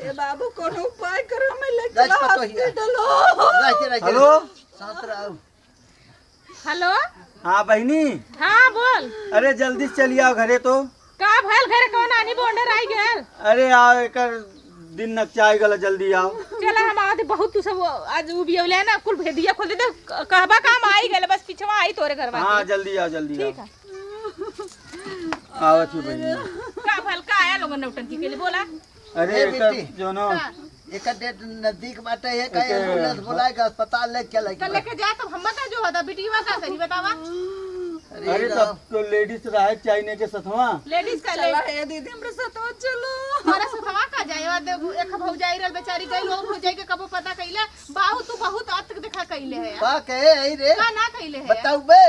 ए बाबू, कोनो उपाय करो, हमें ले राज चला पतोहिया। Hospital हो। राज, राज, हेलो। शांत रहो। हेलो। हाँ बहिनी। हाँ बोल। अरे जल्दी से चली आओ घरे तो। का भल घरे, कौन आनी बोंडर आई गल? अरे आ एकर दिन नकचाई गल, जल्दी आओ। चला हम आवत, बहुत तू सब आज उबियौले ना, कुल भेदिया खोल दे, दे कहबा काम आई गल, बस पिछवा आई तोरे घरवा हाँ के। जल्दी आओ, जल्दी ठीक आओ। है। आवत ही बहिनी। का भल का आया लोगन नौटंकी के लिए बोला? अरे ए एकर बिट्टी। जो ना हाँ। एकर डेट नजदीक बाटे, ये का एकर ambulance बुलाए के अस्पताल ले चले तो के। लेके जा, तब हम बता जो होता, बिटिया का करी बतावा। अरे अरे राम। तब तो ladies रहे चाहिए के सथवा। Ladies का चला ले। ए दीदी, हमरे सथवा चलो। हमारा सथवा का जाए, और देखो, एक भौजाई रहल बेचारी गई, वो भौजाई के कबो पता कइले, बाऊ तू बहुत अत देखा कइले है। का कहे आई रे? का ना कइले है? बताऊ बे।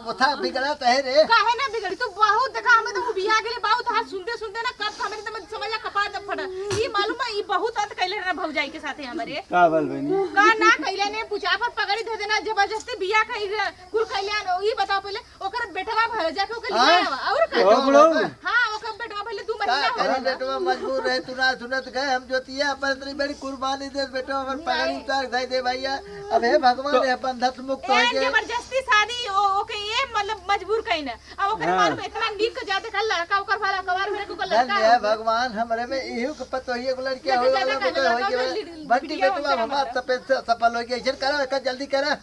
वो था बिगड़ा तो है रे। काहे ना बिगड़ी? तू बहुत देखा, हमें तो वो बियाह के लिए बहुत हाथ सुनते सुनते ना कब हमें तो समझ ला कपार जब फटा। ई मालूम है, ई बहुत अत कैले रहे भौजाई के साथे हमरे। का भल बनी? का ना कैले ने पूछा, पर पगड़ी धो देना, जबरदस्ती बियाह कई कुल कैले आन। ई बताओ पहले, ओकर बेटवा भर जाके ओकर हाँ? लिया आवा, और का? ओ बुढ़ऊ। हाँ, ओकर बेटवा पहले दू का महीना हो करे गया। बेटवा मजबूर रहे, तू ना सुनत गए, हम जोतिया अपन इतनी बड़ी कुर्बानी दे, बेटवा हमर पगड़ी उतार दे दे भैया। अब हे भगवान, तो ये बंधन मुक्त हो ए, गए। जबरदस्ती शादी ओ, ओके ये मतलब मजबूर कहीं ना। अब ओकरे हाँ। मालूम इतना नीक के जाते का लड़का ओकर भला कवार में को लड़का धन्य है हो गया। भगवान, हमरे में इहू के पतोहिए को लड़के देखो, हो ज्यादा वाला का बेटा हो लड़का गया। होगा, बंटी बिटिया बेटवा होगा हमार मतलब। सफेद से सफल हो गया। इधर करो, एक जल्दी करा।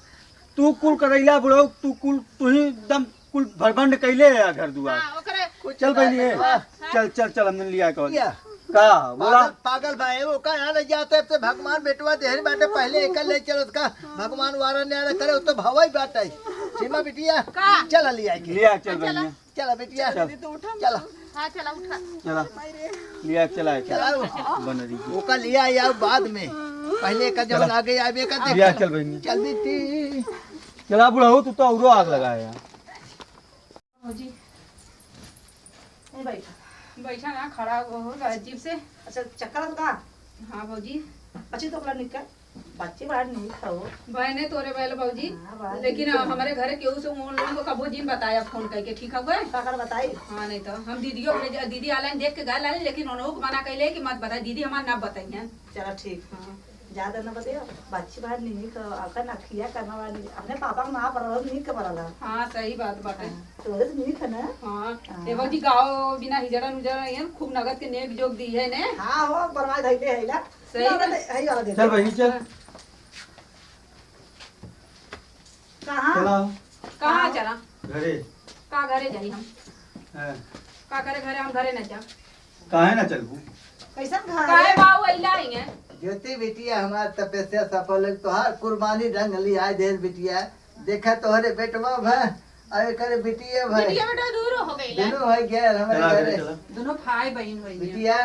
तू कुल करैला बुढ़ऊ, तू कुल, तू ही एकदम कुल भरभंड कैले है घर दुआर। हाँ, ओकरे चल बहिनी, ए। हाँ। चल, चल, चल, हमने लिया कॉल। या। का, बोला? पागल, पागल भाई, वो का यहाँ ले जाते, अब तो भगवान बेटवा देहरी बाटे, पहले एक ले चलो, उसका भगवान वारा न्यारा करे, वो तो भवाई बाटे। सीमा बिटिया, का? चल लिया के। लिया, चल चला। बहिनी। चला बिटिया। चल। चला। हाँ, चला, उठा। चला। लिया, चला, चला। चला। बन रही। ओका लिया आओ बाद में। पहले का जब चला। लागे आवे का देख। लिया, चल बहिनी। चल बेटी। चला बुढ़ऊ, तू तो औरो आग लगाया। भौजी, ए, बैठा। बैठा ना, खड़ा हो, हो, अजीब से। अच्छा, चक्कर आता का? हाँ, भौजी। अच्छी तो ओकला निकल। बच्ची बड़ा नीक हो। बहने तोरे बैल, भौजी। हाँ, बड़ा लेकिन नीक है। हमरे घरे केहू से उन लोगन को कबो जिन बताया फोन करके, ठीक है कोई? काकर बताई? हाँ, नहीं तो हम दीदियों के, दीदी ऑनलाइन देख के गए लाए, लेकिन उन लोगों को मना कैले कि मत बताई, दीदी हमार ना बताई हैं। चला ठीक। हाँ। ज्यादा न बतिया, बच्ची बाहर निमिक, अगर नखिया करना वाली, अपने पापा के माँ पर निमिक के पड़ल है। हाँ, सही बात बाटे। हाँ, तो वैसे निमिक है ना? हाँ, हाँ। ए भौजी गाँव बिना हिजड़न उजड़न, ये खूब नगद के नेक जोग दी है ने। हाँ, हो, बर्बाद है, ले है ला। सही ये वाला बात। दे, है, ये वाला दे चल दे। बहिनी, चल। हाँ। कहाँ? चला। कहाँ चला? घरे। का घरे जाई हम? हाँ। का करे घरे, हम घरे न जा। काहे ना चलबू? कैसन घर काहे है? बाऊ अइला ही है? ज्योति बिटिया, हमार तपस्या सफल है, तोहार कुर्बानी रंग लिया देर बिटिया। देखा तोहरे बेटवा भा, अरे करे बिटिया भाई। बिटिया बेटा दूर हो गई है। दोनों भाई गए हमारे चला घरे। घरे चला। दोनों भाई बहन होई है। बिटिया।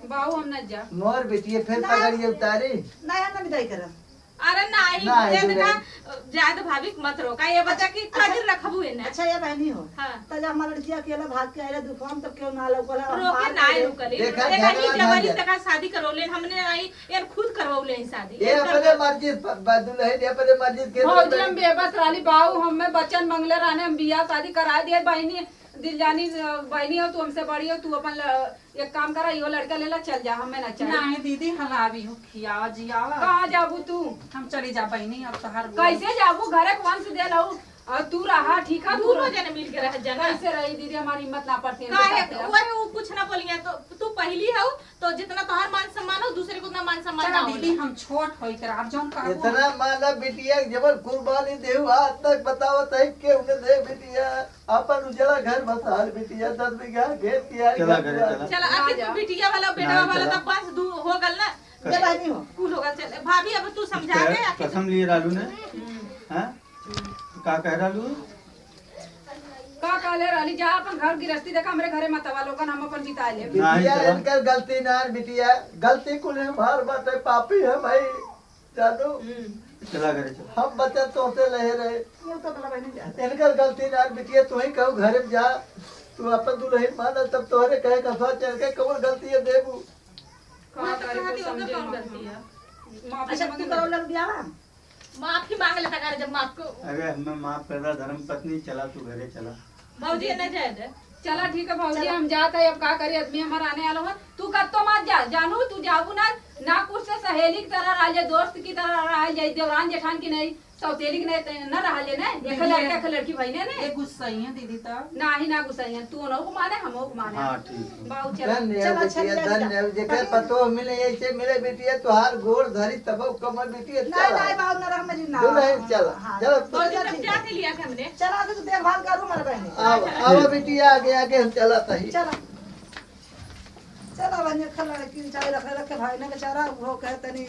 बाऊ हम न जा। मोर बिटिया फिर हाँ। पकड़िए उतारी। ना, ना विदाई करब। अरे नाही, नाही, ये तो देखा, नहीं। जाए तो भाभी मत रोका, ये बच्चा की अच्छा, काजर रखबू है ना। अच्छा, ये बहनी हो। हाँ। तो जब हमारा लड़किया अकेला भाग के आइला दुकान, तब क्यों ना लौकला, हम रोके बाहर नाही गए। रुकली। देखा, देखा, झगड़ा ही ना जवानी जा। देखा, शादी करौले, हमने आई, ये खुद करवौले हैं शादी। ये ये अपने कर मर्जी, प-, प-, दुल्हन ये अपने मर्जी के भौजी, हम बेबस रहली, बाऊ हमें बचन मंगले रहने, हम बियाह शादी करा दिए, बहनी, दिल जानी, अ, बहनी हो, तू हमसे बड़ी हो, तू अपन ल-, एक काम करा, यो लड़का ले ला, चल जा, हमें ना चाहिए। नाही दीदी, हलावी हो, खियावा जियावा। कहाँ जाबू तू? हम चली जा बहिनी, अब तोहार गोड़। कैसे जाबू? घरे के वंश दे लऊ, और तू रहा, ठीक है, तू दोनों रह। जने मिल के रह जाना। कैसे रही दीदी, हमारी हिम्मत ना पड़ती है, काहे? बेटा, वही वो कुछ ना बोलिए, तो तू पहली हो, तो जितना तोहार मान सम्मान हो, दूसरे को उतना मान सम्मान चला ना दीदी, होला। हम छोट होई के रहब, जौन कहबो इतना हम माना बिटिया, जबल कुर्बानी देहु, आज तक बतावत है, केहू ने दे बिटिया। आपन उजड़ा घर बसाल बिटिया, दस बीघा खेत किया चला घर घरे, दुआर। चला। चला, आखिर तू बिटिया वाला, बेटवा वाला, तब बस दू हो गल ना। चला, नहीं हो। कुल होगा, चल। भाभी, अब तू समझा दे, आखिर कसम लिए रहलू ने? हम्म। हाँ? का कह रहलू? का कहले रहली, जा अपन घर गिरस्ती देखा, हमरे घरे मत आवा लोगन, हम अपन बिता लेब। नहीं, बिटिया, चला। इनकर गलती ना है, बिटिया, गलती कुल हमार बाटे, पापी है भाई। जानू, हम्म। चला घरे चला। हम बचन तोहसे लहे रहे। ये तो गला बहनी जा। इनकर गलती ना, बिटिया, तू ही कहू घर में जा, तू अपन दुल्हन माना, तब तोहरे कहे का सोच के कौन गलती है देबू। का मैं तो करे कहती तो हूँ, समझे कौन ना। गलती है? माफी अच्छा, मांगे तू ना। करो लग दिया बा? माफी मांग लेता करे जब माफ को। अरे हमें माफ कर दा धर्म पत्नी, चला तू घरे चला। भौजी, नहीं जाए दे। चला ठीक है भौजी, चला। हम जात है, अब का करी, आदमी हमारा आने वाला है। तू कब तो मत जा, जानू, तू जाबू ना, ना कुछ से सहेली की तरह रह जाए, दोस्त की तरह रह जाए, देवरान जेठान की नहीं, सौतेली की नहीं, ते न रह जाए ना, एक दीदी, लड़का, एक लड़की भाई ने, ने। ये गुस्साई है दीदी तो। ना ही ना गुस्साई है, तू उनको माने, हम उनको माने। हाँ, ठीक है। बाबू चला। धन्य हो चला, बिटिया, चला, धन्य हो, चला। जेकर पतोह मिले, ऐसे मिले बिटिया, तोहार गोड़ धरी तब कमर बिटिया, नहीं, चला। नहीं, बाबू, ना रह, मेरी ना। दुल्हन, चला। हाँ, चला, भौजी, चला, तब ठीक क्या है। के लिया हमने? चला, अभी तो देखभाल करू, हमारे बहनी। आओ, आओ बिटिया, आगे, आगे हम चला तही। चला। चला, बहनी, खा लड़की, चाय रखे, रखे, भाई ने बेचारा, वो कहे तनी